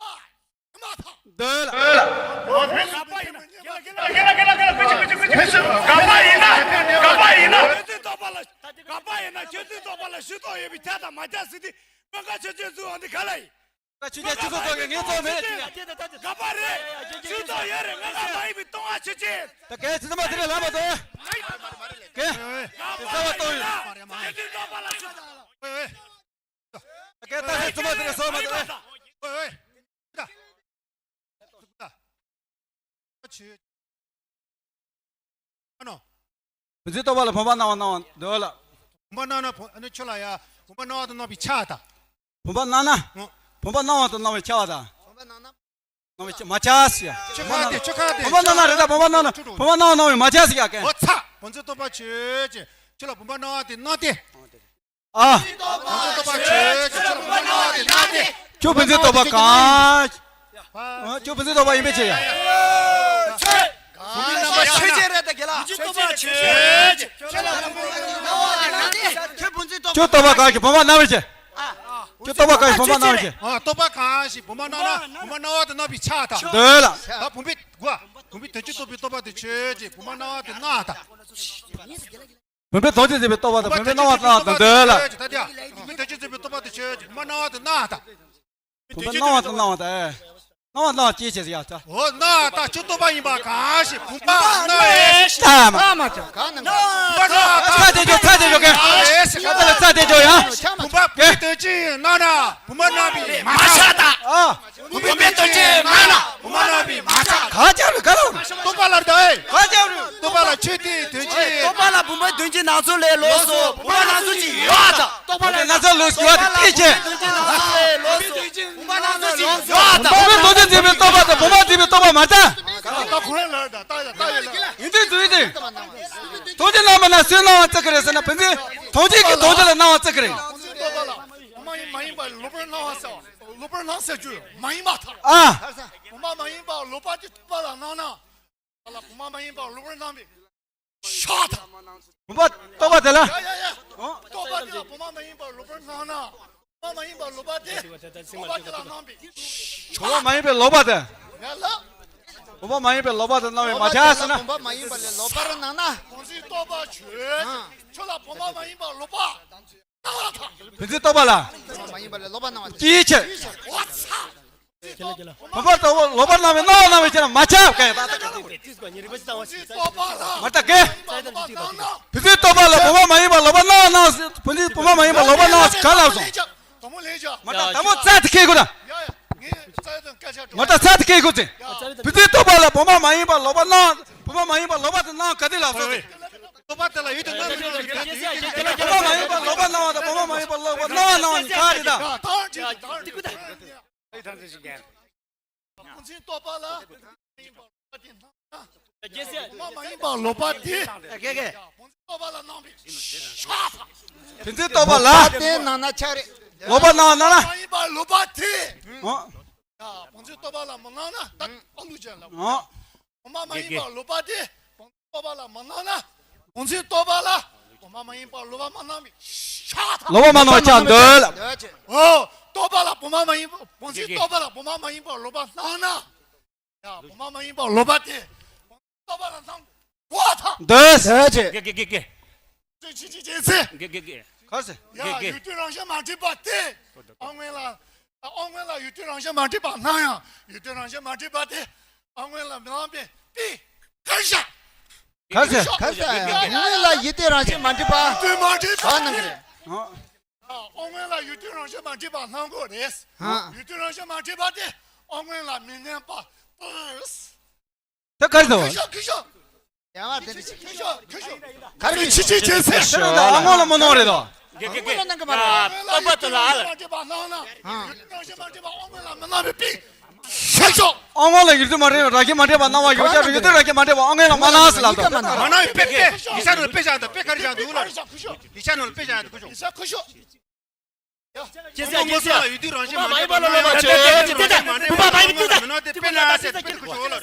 ཨ། ཡིན་པར་ཐལ། འདོད་ལ། དངོས་སུ་མི་མཐུན་པ་ཡིན་ན། དགག་པ་ཡིན་ན། དགག་པ་ཡིན་ན། ཁྱོད་ཚོའི་རྟོག་པ་ལ། དགག་པ་ཡིན་ན་ཁྱོད་ཚོའི་རྟོག་པ་ལ་ཤེས་རྟོགས་ཡོད་པའི་ཁྱབ་དང་མ་ཁྱབ་ཟེར་དུས། དངོས་འགལ་ཆོས་ཅན་ཟེར་བ་འདི་ག་ལ་ཡིན། དངོས་འགལ་ཆོས་ཅན། ཆོས་ཚོགས་ཚོགས་ཀྱི་ངེས་ཚོགས་མེད། དགག་པ་རེད། ཤེས་རྟོགས་ཡོད་རེད། དངོས་འགལ་མ་ཡིན་པའི་སྟོང་པ་ཆོས་ཅན། ད་གལ་ཇི་ལྟར་མ་དེ་རེད་ལབ་པ་དང་། གལ་དེ་རྩ་བ་སྟོང་ཡོད། ཁྱོད་ཚོའི་རྟོག་པ་ལ་ཤེས་རྟོགས། ད་གལ་ད་གཟོད་ཇི་ལྟར་མ་དེ་རེད་ཟེར་བ་མ་དེ་རེད། ཨ་ནོ། བུ་ཚའི་རྟོག་པ་ལ་བུམ་པ་སྣང་བ་སྣང་བ་འདོད་ལ། བུམ་པ་སྣང་ན་བུ་ཨ་ནི་ཁྱོད་ལ་ཡ། བུམ་པ་སྣང་བ་དང་སྣང་བའི་ཆ་དང་། བུམ་པ་སྣང་ན། ཨོ། བུམ་པ་སྣང་བ་དང་སྣང་བའི་ཆ་བ་དང་། བུམ་པ་སྣང་ན། སྣང་བའི་ཆ་མ་ཆགས་ཟེར་ཡ། ཆུ་ཁ་དེ་ཆུ་ཁ་དེ་བུམ་པ་སྣང་ན་རེད་ད། བུམ་པ་སྣང་ན། བུམ་པ་སྣང་བ་སྣང་བའི་མ་ཆགས་ཟེར་ཡ་གན། ཨོ་ཚ། བུམ་འཛིན་རྟོག་པ་ཆོས་ཅན། ཁྱོད་ལ་བུམ་པ་སྣང་བ་དེ་སྣང་སྟེ། ཨ། བུམ་འཛིན་རྟོག་པ་ཆོས་ཅན། ཁྱོད་ལ་བུམ་པ་སྣང་བ་དེ་སྣང་སྟེ། ཁྱོད་བུམ་འཛིན་རྟོག་པ་གང་། ཨ། ཁྱོད་བུམ་འཛིན་རྟོག་པ་ཡིན་པས་ཆེ་ཡ། བུམ་པའི་རྣམ་པ་ཆོས་ཅན་རེད་ད་ག་ལ། བུམ་འཛིན་རྟོག་པ་ཆོས་ཅན། ཁྱོད་ལ་བུམ་པ་སྣང་བ་དེ་སྣང་སྟེ། ཁྱོད་བུམ་འཛིན་རྟོག་པ། ཁྱོད་རྟོག་པ་གང་ཞིག་བུམ་པ་སྣང་བས་ཆེ། ཁྱོད་རྟོག་པ་གང་ཞིག་བུམ་པ་སྣང་བས་ཆེ། ཨ། རྟོག་པ་གང་ཞིག་བུམ་པ་སྣང་ན་བུམ་པ་སྣང་བ་དེ་སྣང་བའི་ཆ་དང་། འདོད་ལ། ད་བུམ་པའི་དགོས། བུམ་པའི་དོན་སྤྱི་རྟོགས་པའི་རྟོག་པ་དེ་ཆོས་ཅན། བུམ་པ་སྣང་བ་དེ་སྣང་དང་། བུམ་པའི་དོན་སྤྱི་འཛིན་པའི་རྟོག་པ་དང་། བུམ་པའི་སྣང་བ་སྣང་དང་འདོད་ལ། ད་ལྟ་བུམ་པའི་དོན་སྤྱི་འཛིན་པའི་རྟོག་པ་དེ་ཆོས་ཅན། བུམ་པ་སྣང་བ་དེ་སྣང་དང་། བུམ་པ་སྣང་བ་དང་སྣང་བ་དང་། ཨེ། སྣང་བ་སྣང་བ་སྐྱེད་བྱེད་ཟེར་ཡ་ད། འོ་སྣང་བ་དང་སྤྱི་རྟོག་པ་ཡིན་པ་གང་ཞིག་བུམ་པ་སྣང་བས། ད་མ། སྣང་མ་ཀྱང་གང་སྣང་གི། བུམ་པ་སྣང་བ་དང་ཚ་དེ་ཅོ་ཚ་དེ་ཅོ་གན། ཨ་ལས་ཟེར་ག་ད་ལ་ཚ་དེ་ཅོ་ཡ། བུམ་པ་བུམ་པའི་དོན་སྤྱི་སྣང་ན་བུམ་པ་སྣང་བས་མ་ཆགས་དང་། ཨ། བུམ་པའི་དོན་སྤྱི་སྣང་ན་བུམ་པ་སྣང་བས་མ་ཆགས། ག་ཅག་རུ་ག་ལ་རུ། རྟོག་པ་ལ་རེད་ད། ཨེ། ག་ཅག་རུ། རྟོག་པ་ལ་ཆོས་དེའི་དོན་སྤྱི། རྟོག་པ་ལ་བུམ་པའི་དོན་སྤྱི་སྣང་ཚུལ་ལས་ལོགས་སུ་བུམ་པ་སྣང་ཚུལ་ཅིག་ཡོད་དང་། རྟོག་པ་ལ་སྣང་ཚུལ་ལོགས་སུ་ཡོད་དེ་སྐད་ཅེ། བུམ་པ་སྣང་ཚུལ་ལས་ལོགས་སུ་བུམ་པ་སྣང་ཚུལ་ཅིག་ཡོད་དང་། བུམ་པའི་དོན་སྤྱི་འཛིན་པའི་རྟོག་པ་དང་བུམ་པ་འཛིན་པའི་རྟོག་པ་མ་རེད་ད། ད་ཁོ་རང་ལ་ད་ད་ཡ་ད་ཡ་ལ། ཡིན་དུས་དུས་དེ། དོན་སྤྱི་སྣང་བ་ན་སུས་སྣང་བ་བརྩི་གི་རེད་ཟེར་ན། བུམ་འཛིན་དོན་སྤྱི་གིས་དོན་སྤྱི་ལ་སྣང་བ་བརྩི་གི་རེད། བུམ་འཛིན་རྟོག་པ་ལ་བུམ་པ་ཡིན་མ་ཡིན་པ་ལོག་པར་སྣང་བ་ཟེར་བ། ལོག་པར་སྣང་ཟེར་རྒྱུ་མ་ཡིན་པར་ཐལ། ཨ། བུམ་པ་མ་ཡིན་པ་ལོག་པ་དེ་རྟོག་པ་ལ་སྣང་ན། ལ་བུམ་པ་མ་ཡིན་པར་ལོག་པར་སྣང་བས་ཆགས་དང་། བུམ་པ་རྟོག་པ་དེ་ལ། ཡ་ཡ་ཡ། ཨོ། རྟོག་པ་དེ་ལ་བུམ་པ་མ་ཡིན་པར་ལོག་པར་སྣང་ན། བུམ་པ་མ་ཡིན་པར་ལོག་པ་དེ་རྟོག་པ་དེ་ལ་སྣང་བས་ཆགས། བུམ་པ་མ་ཡིན་པའི་ལོག་པ་དེ། ཡ་ལ། བུམ་པ་མ་ཡིན་པའི་ལོག་པ་དེ་སྣང་བས་མ་ཆགས་ཟེར་ན། བུམ་པ་མ་ཡིན་པ་ལས་ལོག་པར་སྣང་ན། བུམ་འཛིན་རྟོག་པ་ཆོས། ཨ། ཁྱོད་ལ་བུམ་པ་མ་ཡིན་པར་ལོག་པ། བུམ་འཛིན་རྟོག་པ་ལ། མ་ཡིན་པ་ལས་ལོག་པར་སྣང་བ་དེ། ཅིའི་ཕྱིར། འོ་ཚ། བུམ་པ་རྟོག་པ་ལོག་པར་སྣང་བས་སྣང་བ་སྣང་བའི་ཕྱིར་མ་ཁྱབ་ག་ཡ་ད་ལྟ་ག་ད། བུམ་འཛིན་རྟོག་པ་ལ། མ་ད་ག་ཡ། བུམ་འཛིན་རྟོག་པ་ལ་བུམ་པ་མ་ཡིན་པ་ལོག་པར་སྣང་བ་སྣང་། བུམ་འཛིན་བུམ་པ་མ་ཡིན་པ་ལོག་པར་སྣང་བ་ག་ལབ་སོང་། དང་པོ་ལེན་བྱ། མ་ད་དང་པོ་རྩ་དེ་ཁེལ་དགོས་ད། ཡ་ཡ། ངས་རྩ་དང་སྐད་ཆ་དྲི། མ་ད་རྩ་དེ་ཁེལ་དགོས་ཟེར། བུམ་འཛིན་རྟོག་པ་ལ་བུམ་པ་མ་ཡིན་པ་ལོག་པར་སྣང་། བུམ་པ་མ་ཡིན་པ་ལོག་པ་དེ་སྣང་ག་དེ་ལབ་སོང་ཟེར། རྟོག་པ་དེ་ལ་ཡུལ་དུ་སྣང་མི་སྣང་གི་དོན་དེ། བུམ་པ་མ་ཡིན་པ་ལོག་པར་སྣང་བ་དང་བུམ་པ་མ་ཡིན་པ་ལོག་པར་སྣང་བ་སྣང་བ་གཉིས་ག་རེད་ད། ད་ད་ད་ད། བུམ་འཛིན་རྟོག་པ་ལ་བུམ་པ་མ་ཡིན་པར་ལོག་པ་དེ། ཨ། ཀེ་ཀེ། བུམ་འཛིན་རྟོག་པ་ལ་སྣང་བས་ཆགས། བུམ་འཛིན་རྟོག་པ་ལ། ལོག་པ་དེ་སྣང་ན་ཆགས་རེད། ལོག་པ་སྣང་བ་སྣང་ན། བུམ་པ་མ་ཡིན་པར་ལོག་པ་དེ། ཨོ། ཡ། བུམ་འཛིན་རྟོག་པ་ལ་མ་སྣང་ན་ད་ཨ་ལུ་ཅན་ལ། ཨོ། བུམ་པ་མ་ཡིན་པར་ལོག་པ་དེ་བུམ་འཛིན་རྟོག་པ་ལ་མ་སྣང་ན། བུམ་འཛིན་རྟོག་པ་ལ་བུམ་པ་མ་ཡིན་པར་ལོག་པ་མ་སྣང་བས་ཆགས་དང་། ལོག་པ་མ་སྣང་བ་ཆགས་འདོད་ལ། འོ། རྟོག་པ་ལ་བུམ་པ་མ་ཡིན་པ། བུམ་འཛིན་རྟོག་པ་ལ་བུམ་པ་མ་ཡིན་པར་ལོག་པ་སྣང་ན། ཡ། བུམ་པ་མ་ཡིན་པར་ལོག་པ་དེ་རྟོག་པ་ལ་སྣང་དགོས་དང་། འདོད། འདོད་ཅེས། ཀེ་ཀེ་ཀེ་ཀེ། ཅི་ཅི་ཅི་ཅི་ཟེར། ཀེ་ཀེ་ཀེ། ག་རེ་ཟེར། ཡ། ཀེ་ཀེ། ཡུལ་དུས་རང་བཞིན་མ་འཁྲུལ་པ་དེ། ཨ་སྔོན་ལ། ཨ་སྔོན་ལ་ཡུལ་དུས་རང་བཞིན་མ་འཁྲུལ་པ་སྣང་ཡང་ཡུལ་དུས་རང་བཞིན་མ་འཁྲུལ་པ་དེ་ཨ་སྔོན་ལ་མི་སྣང་བས་པའི་གར་བཞག། ག་རེ་ཟེར། ག་རེ་ཟེར། ཡུལ་དུས་རང་བཞིན་མ་འཁྲུལ་པ། ཡུལ་དུས་མ་འཁྲུལ་པ་ག་སྣང་གི་རེད། ཨ། ཨ་སྔོན་ལ་ཡུལ་དུས་རང་བཞིན་མ་འཁྲུལ་པ་སྣང་དགོས་རེད། ཨ། ཡུལ་དུས་རང་བཞིན་མ་འཁྲུལ་པ་དེ་ཨ་སྔོན་ལ་མི་སྣང་བ། ད་ག་རེ་ཟེར། ཁུ་ཤོ་ཁུ་ཤོ། ཡ་བ་དེ་འདྲ་ཅིག་ཁུ་ཤོ་ཁུ་ཤོ། ག་རེ་ཁུ་ཤོ་ཁུ་ཤོ་ཁུ་ཤོ་ཁུ་ཤོ། ཨ་སྔོན་ལ་མི་སྣང་རེད་དོ། གེ་གེ་གེ། ཨ་སྔོན་ལ་སྣང་གི་མ་རེད། ཨ། རྟོག་པ་དེ་ལ་ཨ་ལ། མ་འདྲེས་པ་སྣང་ན། ཨ། ཡུལ་དུས་རང་བཞིན་མ་འདྲེས་པ་ཨ་སྔོན་ལ་མི་སྣང་བའི་པི། ཁུ་ཤོ། ཨ་སྔོན་ལ་ཡུལ་དུས་མ་འདྲེས་རང་བཞིན་མ་འདྲེས་པ་སྣང་བ་ཡོད་ཀྱང་ཡུལ་དུས་རང་བཞིན་མ་འདྲེས་པ་ཨ་སྔོན་ལ་མ་སྣང་ཟེར་ལབ་དོ། མ་སྣང་བའི་པི་པི། ཡིག་ཆ་ནང་ལ་དཔེ་བཞག་འདུག་དཔེ་ག་རེ་བཞག་འདུག་ལ། ཡིག་ཆ་ནང་ལ་དཔེ་བཞག་འདུག་ཁུ་ཤོ། ཡིག་ཆ་ཁུ་ཤོ། ཁྱེད་ཚོས་ཁྱེད་ཚོས། ཡུལ་དུས་རང་བཞིན་མ་འདྲེས་པ་སྣང་ཡང་ཡུལ་དུས་རང་བཞིན་མ་འདྲེས་པ་སྣང་ན་དེ་དཔེར་ན་ཟེར་དཔེར་ཁུ་ཤོ་ལ།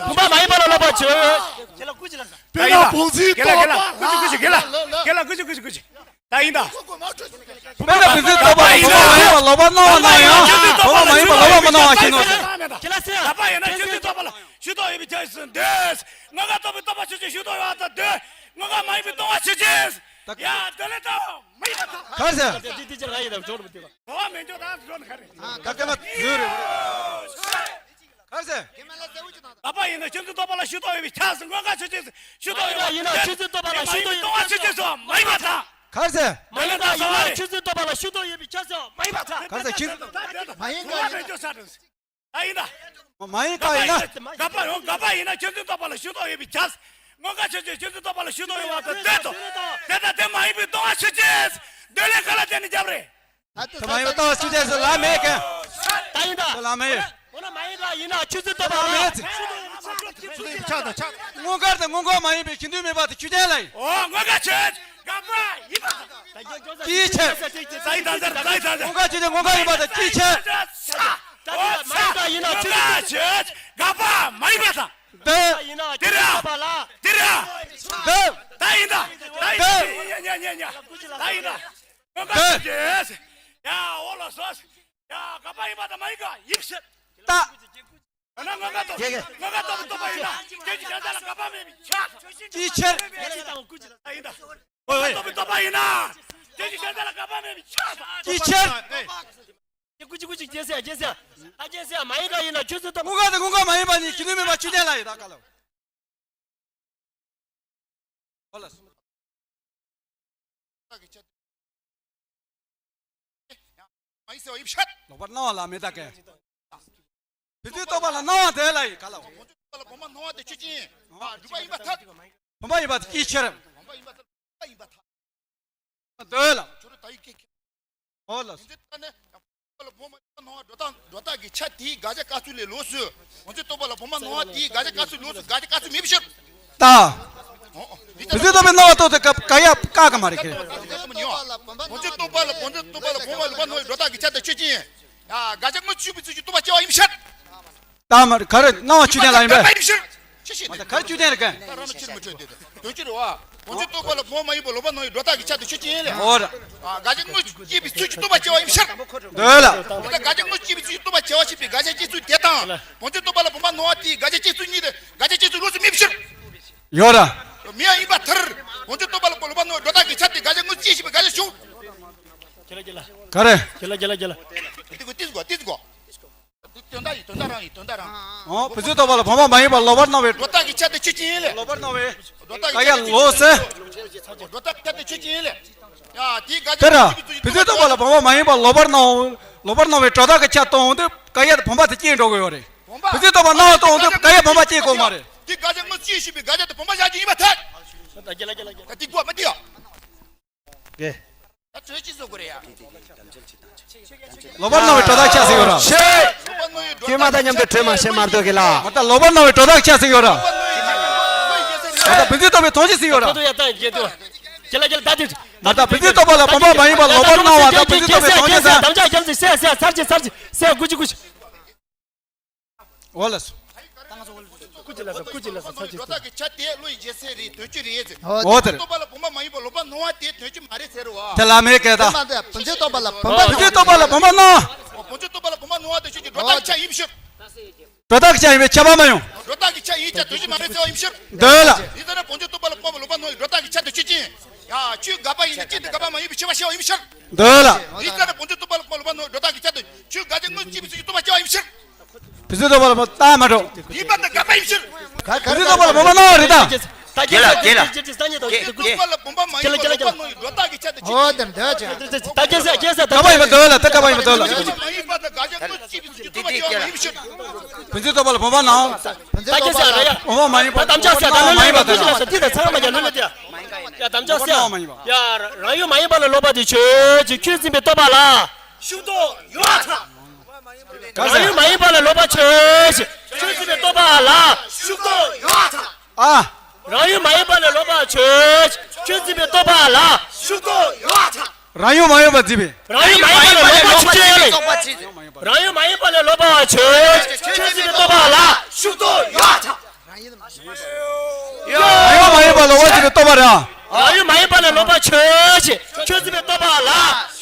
བུམ་པ་མ་ཡིན་པ་ལ་ལོག་པར་བྱེད། དཔེར་ན་བུམ་འཛིན་རྟོག་པ། ཁུ་ཤོ་ཁུ་ཤོ་གེ་ལ། གེ་ལ་ཁུ་ཤོ་ཁུ་ཤོ་ཁུ་ཤོ། ད་ཡིན་ད། དཔེར་ན་བུམ་འཛིན་རྟོག་པ་ལ་བུམ་པ་མ་ཡིན་པ་ལོག་པར་སྣང་བ་སྣང་ཡང་བུམ་པ་མ་ཡིན་པ་ལོག་པར་མི་སྣང་བ་ཞིག་ནོ། ཁྱེད་ལ་ཟེར། ད་པ་ཡིན་ན་བུམ་འཛིན་རྟོག་པ་ལ་ཤུགས་རྟོགས་ཡོད་པའི་ཆ་ཡིན་ཟེར་འདོད། དངོས་འགལ་རྟོག་པའི་རྟོག་པ་ཆོས་ཅན་ཤུགས་རྟོགས་ཡོད་པར་ཐལ་འདོད། དངོས་འགལ་མ་ཡིན་པའི་སྟོང་པ་ཆོས་ཅན། ད་ཡ་འདོད་ལས་ཐལ་མ་ཡིན་པར་ཐལ། ག་རེ་ཟེར། འགྲོ་བ་མི་འཇོག་ད་འགྲོ་ནི་ག་རེ། ད་ལྟ་མ་ཡོད་རེད། ག་རེ་ཟེར། ད་པ་ཡིན་ན་བུམ་འཛིན་རྟོག་པ་ལ་ཤུགས་རྟོགས་ཡོད་པའི་ཆ་ཟེར། དངོས་འགལ་ཆོས་ཅན་ཟེར། ཤུགས་རྟོགས་ཡོད་པའི་ཆ་ཟེར། མ་ཡིན་པའི་སྟོང་པ་ཆོས་ཅན་ཟེར་མ་ཡིན་པར་ཐལ། ག་རེ་ཟེར། མ་ཡིན་པ་ཡིན་ན་བུམ་འཛིན་རྟོག་པ་ལ་ཤུགས་རྟོགས་ཡོད་པའི་ཆ་ཟེར་མ་ཡིན་པར་ཐལ། ག་རེ་ཟེར། ཁྱེད་མ་ཡིན་དངོས་འགལ་མི་འཇོག་ས་རེད། ད་ཡིན་ད། མ་ཡིན་ག་ཡིན་ན། ག་པ་ཡོང་ག་པ་ཡིན་ན་བུམ་འཛིན་རྟོག་པ་ལ་ཤུགས་རྟོགས་ཡོད་པའི་ཆ། དངོས་འགལ་ཆོས་ཅན་བུམ་འཛིན་རྟོག་པ་ལ་ཤུགས་རྟོགས་ཡོད་པར་ཐལ་འདོད་དོ། དེ་ལྟར་དེ་མ་ཡིན་པའི་སྟོང་པ་ཆོས་ཅན། འདོད་ལས་ག་ལ་བརྟེན་ནས་རྒྱབ་རེད། ད་ལྟ་མ་ཡིན་པ་ལྟ་བ་ཆུ་ཚོད་སུ་ལ་མེད་ཀྱང་། ད་ཡིན་ད། ལ་མ་ཡོད། འོ་ན་མ་ཡིན་ལ་ཡིན་ན་ཆུ་ཚོད་ལྟ་བ་ལ་མེད་ཚེ། སྔོན་ཁར་དེ་སྔོན་ཁར་མ་ཡིན་པའི་ཞི་འདུས་མེད་པ་དེ་ཆུ་ཚོད་ལ་ཡིན། འོ་སྔོན་ཁར་ཆོས་དགག་པ་ཡིན་པ། ད་ཡིན་ད་ད་ད་ད། སྔོན་ཁར་ཆུ་ཚོད་སྔོན་ཁར་ཡིན་པ་དེ་ཅི་ཆེ། ད་ཡིན་ད་མ་ཡིན་ད་ཡིན་ན་ཆུ་ཚོད་ལྟ་བ་ལ། འདི། ཡིན་ན་འདི་རེད། འདི་རེད། འདི། ད་ཡིན་ད། ད་ཡིན་ད། ད་ཡིན་ད། ངོ་དགའ་ཡ་འོ་ལ་སོ། ཡ་ག་པ་ཡིན་པ་ད་མ་ཡིན་ག་ཡིབ་ཤི། ད། ང་ང་ང་ཏོ་ང་ང་ཏོ་ཏོ་པ་ཡིན་ན་ཁྱེད་ཀྱི་ཞལ་ལ་ག་པ་མེད་པའི་ཆ། ཅི་ཆེར། ད་ཡིན་ད། ང་ང་ཏོ་པའི་ཏོ་པ་ཡིན་ན་ཁྱེད་ཀྱི་ཞལ་ལ་ག་པ་མེད་པའི་ཆ། ཅི་ཆེར། ཀུ་ཅི་ཀུ་ཅི་རྒྱལ་སྲས་རྒྱལ་སྲས། ད་རྒྱལ་སྲས་མ་ཡིན་ག་ཡིན་ན་ཁྱོད་ཚོ་ཏོ། ངོ་དགའ་དེ་ངོ་དགའ་མ་ཡིན་པ་ནི་ཞི་ལུས་མེད་པ་ཆུ་ལྡན་ལ་ཡིན་ད་ག་ལ། ཧོ་ལ། མ་ཡིན་ཟེར་བ་ཡིབ་ཤད། ལོག་པར་སྣང་བ་ལ་མི་ལྟ་གས། བི་དུས་རྟོག་པ་ལ་སྣང་བ་དེ་ལ་ཡི་ག་ལ། བོ་ཅི་རྟོག་པ་ལ་བོ་མ་སྣང་བ་དེ་ཆོས་ཅན། སྒྲུབ་པ་ཡིན་པར་ཐལ། བུམ་པ་ཡིན་པ་དེ་ཅིའི་ཕྱིར། བུམ་པ་ཡིན་པར་ཐལ། བུམ་པ་ཡིན་པར་ཐལ། འདོད་ལ། ཁྱོད་རང་ད་ཡི་གེ་ཁེ། ཨོ་ལ། ཡིན་ཚེ་ད་ནི་རྟོག་པ་ལ་བོ་མ་སྣང་བ་སྒྲོ་བཏགས་སྒྲོ་བཏགས་ཀྱི་ཆ་དེའི་དགག་བྱ་བཀག་ཚུལ་ལས་ལོགས་སུ། བོ་ཅི་རྟོག་པ་ལ་བོ་མ་སྣང་བ་དེའི་དགག་བྱ་བཀག་ཚུལ་ལོགས་སུ་དགག་བྱ་བཀག་ཚུལ་མེད་པའི་ཕྱིར། ད། བི་དུས་རྟོག་པའི་སྣང་བ་རྟོགས་ཏེ་སྐབས་ག་ཡ་བཀག་གི་མ་རེད་ཁེ། བོ་ཅི་རྟོག་པ་ལ་བོ་ཅི་རྟོག་པ་ལ་བོ་མ་ལོག་པར་སྣང་བའི་སྒྲོ་བཏགས་ཀྱི་ཆ་དེ་ཆོས་ཅན། ཡ་དགག་བྱ་དངོས་སུ་ཞུགས་པའི་ཚུལ་གྱིས་རྟོགས་པ་སྐྱེ་བ་ཡིན་ཕྱིར། ད་མ་ག་རེ་སྣང་བ་ཆོས་ཅན་ལ་ཡིན་པས། ཡིན་ཕྱིར། ཆོས་ཅན། ད་ག་རེ་ཆོས་ཅན་རེད་ག། ད་རང་ལ་ཕྱིར་མི་འཕྲོད་དེ་དོན་ཅི་རེད་བ། བོ་ཅི་རྟོག་པ་ལ་བོ་མ་ཡིན་པ་ལོག་པར་སྣང་བའི་སྒྲོ་བཏགས་ཀྱི་ཆ་དེ་ཆོས་ཅན་ལས། འོ་ར། དགག་བྱ་དངོས་སུ་སྐྱེས་པའི་ཚུལ་གྱིས་རྟོགས་པ་སྐྱེ་བ་ཡིན་ཕྱིར། འདོད་ལ། ད་དགག་བྱ་དངོས་སུ་སྐྱེས་པའི་ཚུལ་གྱིས་རྟོགས་པ་སྐྱེ་བ་ཞེས་པའི་དགག་བྱ་སྐྱེ་ཚུལ་དེ་དང་། བོ་ཅི་རྟོག་པ་ལ་བོ་མ་སྣང་བ་དེའི་དགག་བྱ་སྐྱེ་ཚུལ་གཉིས་དེ་དགག་བྱ་སྐྱེ་ཚུལ་ལོགས་སུ་མེད་པའི་ཕྱིར། ཡོད་ར། མེད་ཡ་ཡིན་པར་ཐལ། བོ་ཅི་རྟོག་པ་ལ་བོ་ལོག་པར་སྣང་བའི་སྒྲོ་བཏགས་ཀྱི་ཆ་དེ་དགག་བྱ་དངོས་སུ་སྐྱེས་ཞེས་པའི་དགག་བྱ་ཞུགས། ག་རེ། དེ་གོ་དེ་གོ་དེ་གོ། དོན་དག་ཡིན་དོན་དག་རང་ཡིན་དོན་དག་རང་། ཨོ་བི་དུས་རྟོག་པ་ལ་བོ་མ་མ་ཡིན་པ་ལོག་པར་སྣང་བའི། སྒྲོ་བཏགས་ཀྱི་ཆ་དེ་ཆོས་ཅན་ཡིན་ལས། ལོག་པར་སྣང་བའི། སྒྲོ་བཏགས་ཀྱི་ཆ་དེ་ཆོས་ཅན་ཡིན་ལས། ཡ་དེའི་དགག་བྱ། དེ་ར། བི་དུས་རྟོག་པ་ལ་བོ་མ་མ་ཡིན་པ་ལོག་པར་སྣང་། ལོག་པར་སྣང་བའི་སྒྲོ་བཏགས་ཀྱི་ཆ་སྟོན་འོང་དུས་ག་ཡ་དེ་བུམ་པ་དེ་སྐྱེས་འགྲོ་གི་ཡོད་རེད། བུམ་པ། བི་དུས་རྟོག་པ་སྣང་བ་སྟོན་འོང་དུས་ག་ཡ་བུམ་པ་སྐྱེས་དགོས་མ་རེད། དེ་དགག་བྱ་དངོས་སུ་སྐྱེས་ཞེས་པའི་དགག་བྱ་དེ་བུམ་པ་བཞག་རྒྱུ་ཡིན་པར་ཐལ། ད་རྒྱལ་ལ་རྒྱལ་ལ་རྒྱལ་ལ། ད་དེ་དགོས་མ་དེ་ཡ། གེ། ད་གྲོས་ཅི་བཟོ་དགོས་རེད་ཡ། ལོག་པར་སྣང་བའི་སྒྲོ་བཏགས་ཆ་ཟིག་ཡོད་ར། ཁྱེད་མ་ད་མཉམ་དུ་གྲོས་མ་བྱེད་མ་གཏོགས་གི་ལ། མ་ད་ལོག་པར་སྣང་བའི་སྒྲོ་བཏགས་ཆ་ཟིག་ཡོད་ར། མ་ད་བི་དུས་རྟོག་པའི་དོན་སྤྱི་ཟིག་ཡོད་ར། མ་ད་བི་དུས་རྟོག་པ་ལ་བུམ་པ་མ་ཡིན་པ་ལོག་པར་སྣང་བ་དང་བི་དུས་རྟོག་པའི་དོན་སྤྱི་ཟེར། དམ་བཅའ་རྒྱབ་ཟིག་སེ་སེ་ཚར་གྱི་ཚར་གྱི་སེ་ཀུ་ཅི་ཀུ་ཅི། འོ་ལགས་སོ། ཀུ་ཅི་ལགས་སོ་ཀུ་ཅི་ལགས་སོ་ཚར་གྱི་སྒྲོ་བཏགས་ཀྱི་ཆ་དེ་བློ་ཡི་རྒྱལ་སྲས་རེད་དོན་སྤྱི་རེད་ཟེར། འོ་དེ་རེད། རྟོག་པ་ལ་བུམ་པ་མ་ཡིན་པ་ལོག་པར་སྣང་བ་དེ་དོན་སྤྱི་མ་རེད་ཟེར་རོ། དེ་ལ་མེད་སྐད་དེ་མ་དེ་བུམ་པའི་རྟོག་པ་ལ་བུམ་པ་བུམ་པའི་རྟོག་པ་ལ་བུམ་པ་སྣང་། བུམ་པའི་རྟོག་པ་ལ་བུམ་པ་སྣང་བ་དེ་ཆོས་ཀྱི་སྒྲོ་བཏགས་ཀྱི་ཆ་ཡིན་ཕྱིར། སྒྲོ་བཏགས་ཀྱི་ཆ་ཡིན་པས་ཁྱབ་པ་མ་ཡོང་། སྒྲོ་བཏགས་ཀྱི་ཆ་ཡིན་ཀྱང་དོན་སྤྱི་མ་རེད་ཟེར་བ་ཡིན་ཕྱིར། འདོད་ལ། དེ་ལྟར་ན་བུམ་པའི་རྟོག་པ་ལ་བུམ་པ་ལོག་པར་སྣང་བའི་སྒྲོ་བཏགས་ཀྱི་ཆ་དེ་ཆོས་ཅན། ཡ་ཆོས་དགག་པ་ཡིན་ན་ཅི་སྟེ་དགག་པ་མ་ཡིན་པའི་ཕྱིར་བ་ཤེས་པ་ཡིན་ཕྱིར། འདོད་ལ། དེ་ལྟར་ན་བུམ་པའི་རྟོག་པ་ལ་བུམ་པ་ལོག་པར་སྣང་བའི་སྒྲོ་བཏགས་ཀྱི་ཆ་དེ་ཆོས་དགག་བྱ་དངོས་སུ་སྐྱེས་པའི་ཚུལ་གྱིས་རྟོགས་པ་སྐྱེ་བ་ཡིན་ཕྱིར། བི་དུས་རྟོག་པ་ལ་བུམ་པ་སྣང་མ་འགྲོ། ཡིན་པ་དང་དགག་པ་ཡིན་ཕྱིར། བི་དུས་རྟོག་པ་ལ་བུམ་པ་སྣང་བ་རེད་ད། ད་རྒྱལ་ལ་རྒྱལ་ལ། རྟོག་པ་ལ་བུམ་པ་མ་ཡིན་པ་ལོག་པར་སྣང་བའི་སྒྲོ་བཏགས་ཀྱི་ཆ་དེ་ཆོས་ཅན། འོ་དེ་འདོད་ཅན། ད་རྒྱལ་སྲས་རྒྱལ་སྲས་ད་དགག་པ་ཡིན་པ་འདོད་ལ་ད་དགག་པ་ཡིན་པ་འདོད་ལ། བུམ་པ་མ་ཡིན་པ་དང་དགག་བྱ་དངོས་སུ་སྐྱེས་པའི་ཚུལ་གྱིས་རྟོགས་པ་སྐྱེ་བ་ཡིན་ཕྱིར། བི་དུས་རྟོག་པ་ལ་བུམ་པ་སྣང་། ད་རྒྱལ་སྲས་རེད་ཡ། བུམ་པ་མ་ཡིན་པ་ད་དམ་བཅའ་ཟེར་ད་ལོ་ལོ་ཡ་ད་དམ་བཅའ་ཟེར་ད་ཚང་མ་ཡ་ལོ་ལོ་ཡ། ཡ་དམ་བཅའ་ཟེར་ཡ། རང་ཡུལ་མ་ཡིན་པ་ལ་ལོག་པ་དེ་ཆོས་ཅན། ཁྱོད་འཛིན་པའི་རྟོག་པ་ལ་ཤུགས་རྟོགས་ཡོད་པར་ཐལ། རང་ཡུལ་མ་ཡིན་པ་ལ་ལོག་པ་ཆོས་ཅན། ཁྱོད་འཛིན་པའི་རྟོག་པ་ལ་ཤུགས་རྟོགས་ཡོད་པར་ཐལ། ཨ། རང་ཡུལ་མ་ཡིན་པ་ལ་ལོག་པ་ཆོས་ཅན། ཁྱོད་འཛིན་པའི་རྟོག་པ་ལ་ཤུགས་རྟོགས་ཡོད་པར་ཐལ། རང་ཡུལ་མ་ཡིན་པ་འཛིན་པའི། རང་ཡུལ་མ་ཡིན་པ་ལ་ལོག་པ་ཆོས་ཅན། རང་ཡུལ་མ་ཡིན་པ་ལ་ལོག་པ་ཆོས་ཅན། ཁྱོད་འཛིན་པའི་རྟོག་པ་ལ་ཤུགས་རྟོགས་ཡོད་པར་ཐལ། རང་ཡུལ་མ་ཡིན་པ་ལ་ལོག་པ་འཛིན་པའི་རྟོག་པ་རེད། རང་ཡུལ་མ་ཡིན་པ་ལ་ལོག་པ་ཆོས་ཅན། ཁྱོད་འཛིན་པའི་རྟོག་པ་ལ་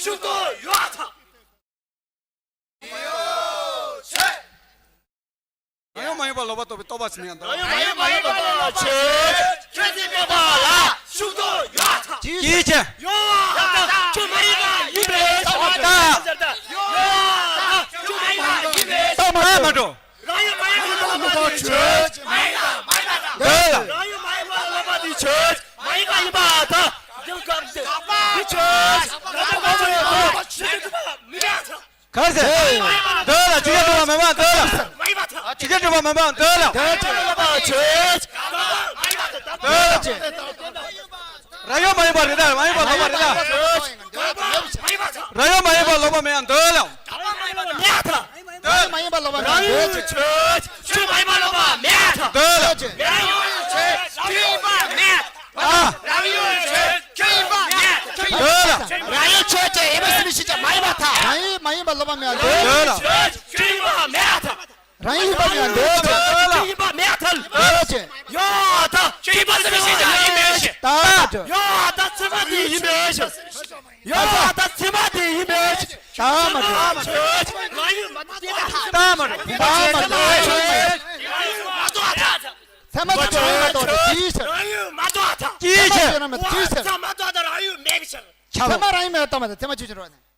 ཤུགས་རྟོགས་ཡོད་པར་ཐལ། རང་ཡུལ་མ་ཡིན་པ་ལོག་པར་རྟོག་པའི་རྟོག་པ་ཟིན་ཡང་དང་། རང་ཡུལ་མ་ཡིན་པ་ལོག་པ་ཆོས་ཅན། ཁྱོད་འཛིན་པའི་རྟོག་པ་ལ་ཤུགས་རྟོགས་ཡོད་པར་ཐལ། ཅིའི་ཕྱིར། ཡོད་པར་ཐལ། ཁྱོད་མ་ཡིན་པ་ཡིན་པའི་ཕྱིར། ཡོད་པར་ཐལ། ཁྱོད་མ་ཡིན་པ་ཡིན་པའི་ཕྱིར། རྟོག་པ་མ་འགྲོ། རང་ཡུལ་མ་ཡིན་པ་ལ་ལོག་པ་ཆོས་ཅན། མ་ཡིན་པ་མ་ཡིན་པ་དང་། འདོད་ལ། རང་ཡུལ་མ་ཡིན་པ་ལ་ལོག་པ་དེ་ཆོས་ཅན། མ་ཡིན་པ་ཡིན་པ་དང་། དགག་པ་དེ་ཆོས་ཅན། དགག་པ་མ་ཡིན་པ་ཆོས་ཅན། མི་འདོད་ཐལ། ག་རེ་ཟེར། འདོད་ལ་ཆོས་ཅན་སྒྲུབ་པ་མིན་པ་འདོད་ལ། མ་ཡིན་པ་དང་། ཆོས་ཅན་སྒྲུབ་པ་མིན་པ་འདོད་ལ། འདོད་ལ་ཆོས་ཅན། མ་ཡིན་པ་དང་། འདོད་ལ་ཆོས་ཅན། རང་ཡུལ་མ་ཡིན་པ་རེད་ད། མ་ཡིན་པ་ལོག་པ་རེད་ད། རང་ཡུལ་མ་ཡིན་པ་ལོག་པ་མེད་ཡང་འདོད་ལ། རང་ཡུལ་མ་ཡིན་པ་ལོག་པ་མེད་ཡང་འདོད་ལ། རང་ཡུལ་མ་ཡིན་པ་ལོག་པ་མེད་ཡང་འདོད་ཅེས། ཆོས་མ་ཡིན་པ་ལོག་པ་མེད་ད། འདོད་ལ། རང་ཡུལ་ཆོས་ཆོས་ཡིན་པ་མེད། ཨ། རང་ཡུལ་ཆོས་ཆོས་ཡིན་པ་མེད། འདོད་ལ། རང་ཡུལ་ཆོས་ཅན་ཡིན་པ་སུ་ལ་ཞིག་ཀྱང་མ་ཡིན་པར་ཐལ། རང་ཡུལ་མ་ཡིན་པ་ལོག་པ་མེད་ཡང་འདོད་ལ། ཆོས་ཆོས་ཡིན་པ་མེད་ད། རང་ཡུལ་པ་ཡང་འདོད་ཅེས། ཡིན་པ་མེད་ཐལ། འདོད་ཅེས། ཡོད་ད། ཆོས་པ་ཟེར་བ་ཞིག་ཡིན་མེད་ཤེས། ད་མ་འགྲོ། ཡོད་ད། ཚད་མ་དེ་ཡིན་མེད་ཤེས། ཡོད་ད། ཚད་མ་དེ་ཡིན་མེད་ཤེས། ད་མ་འགྲོ། ད་མ་འགྲོ། ད་མ་འགྲོ། ཚད་མ་དེ་རང་ཡུལ་མ་གཏོགས་ཅི་ཡིན་ཟེར། ཅི་ཡིན་ཟེར། ཚད་མ་རང་ཡུལ་མེད་པའི་ཕྱིར། ཚད་མ་རང་ཡུལ་མེད་པ་ཐལ་མ་ཚད་མ་ཆོས་ཅན་རོ།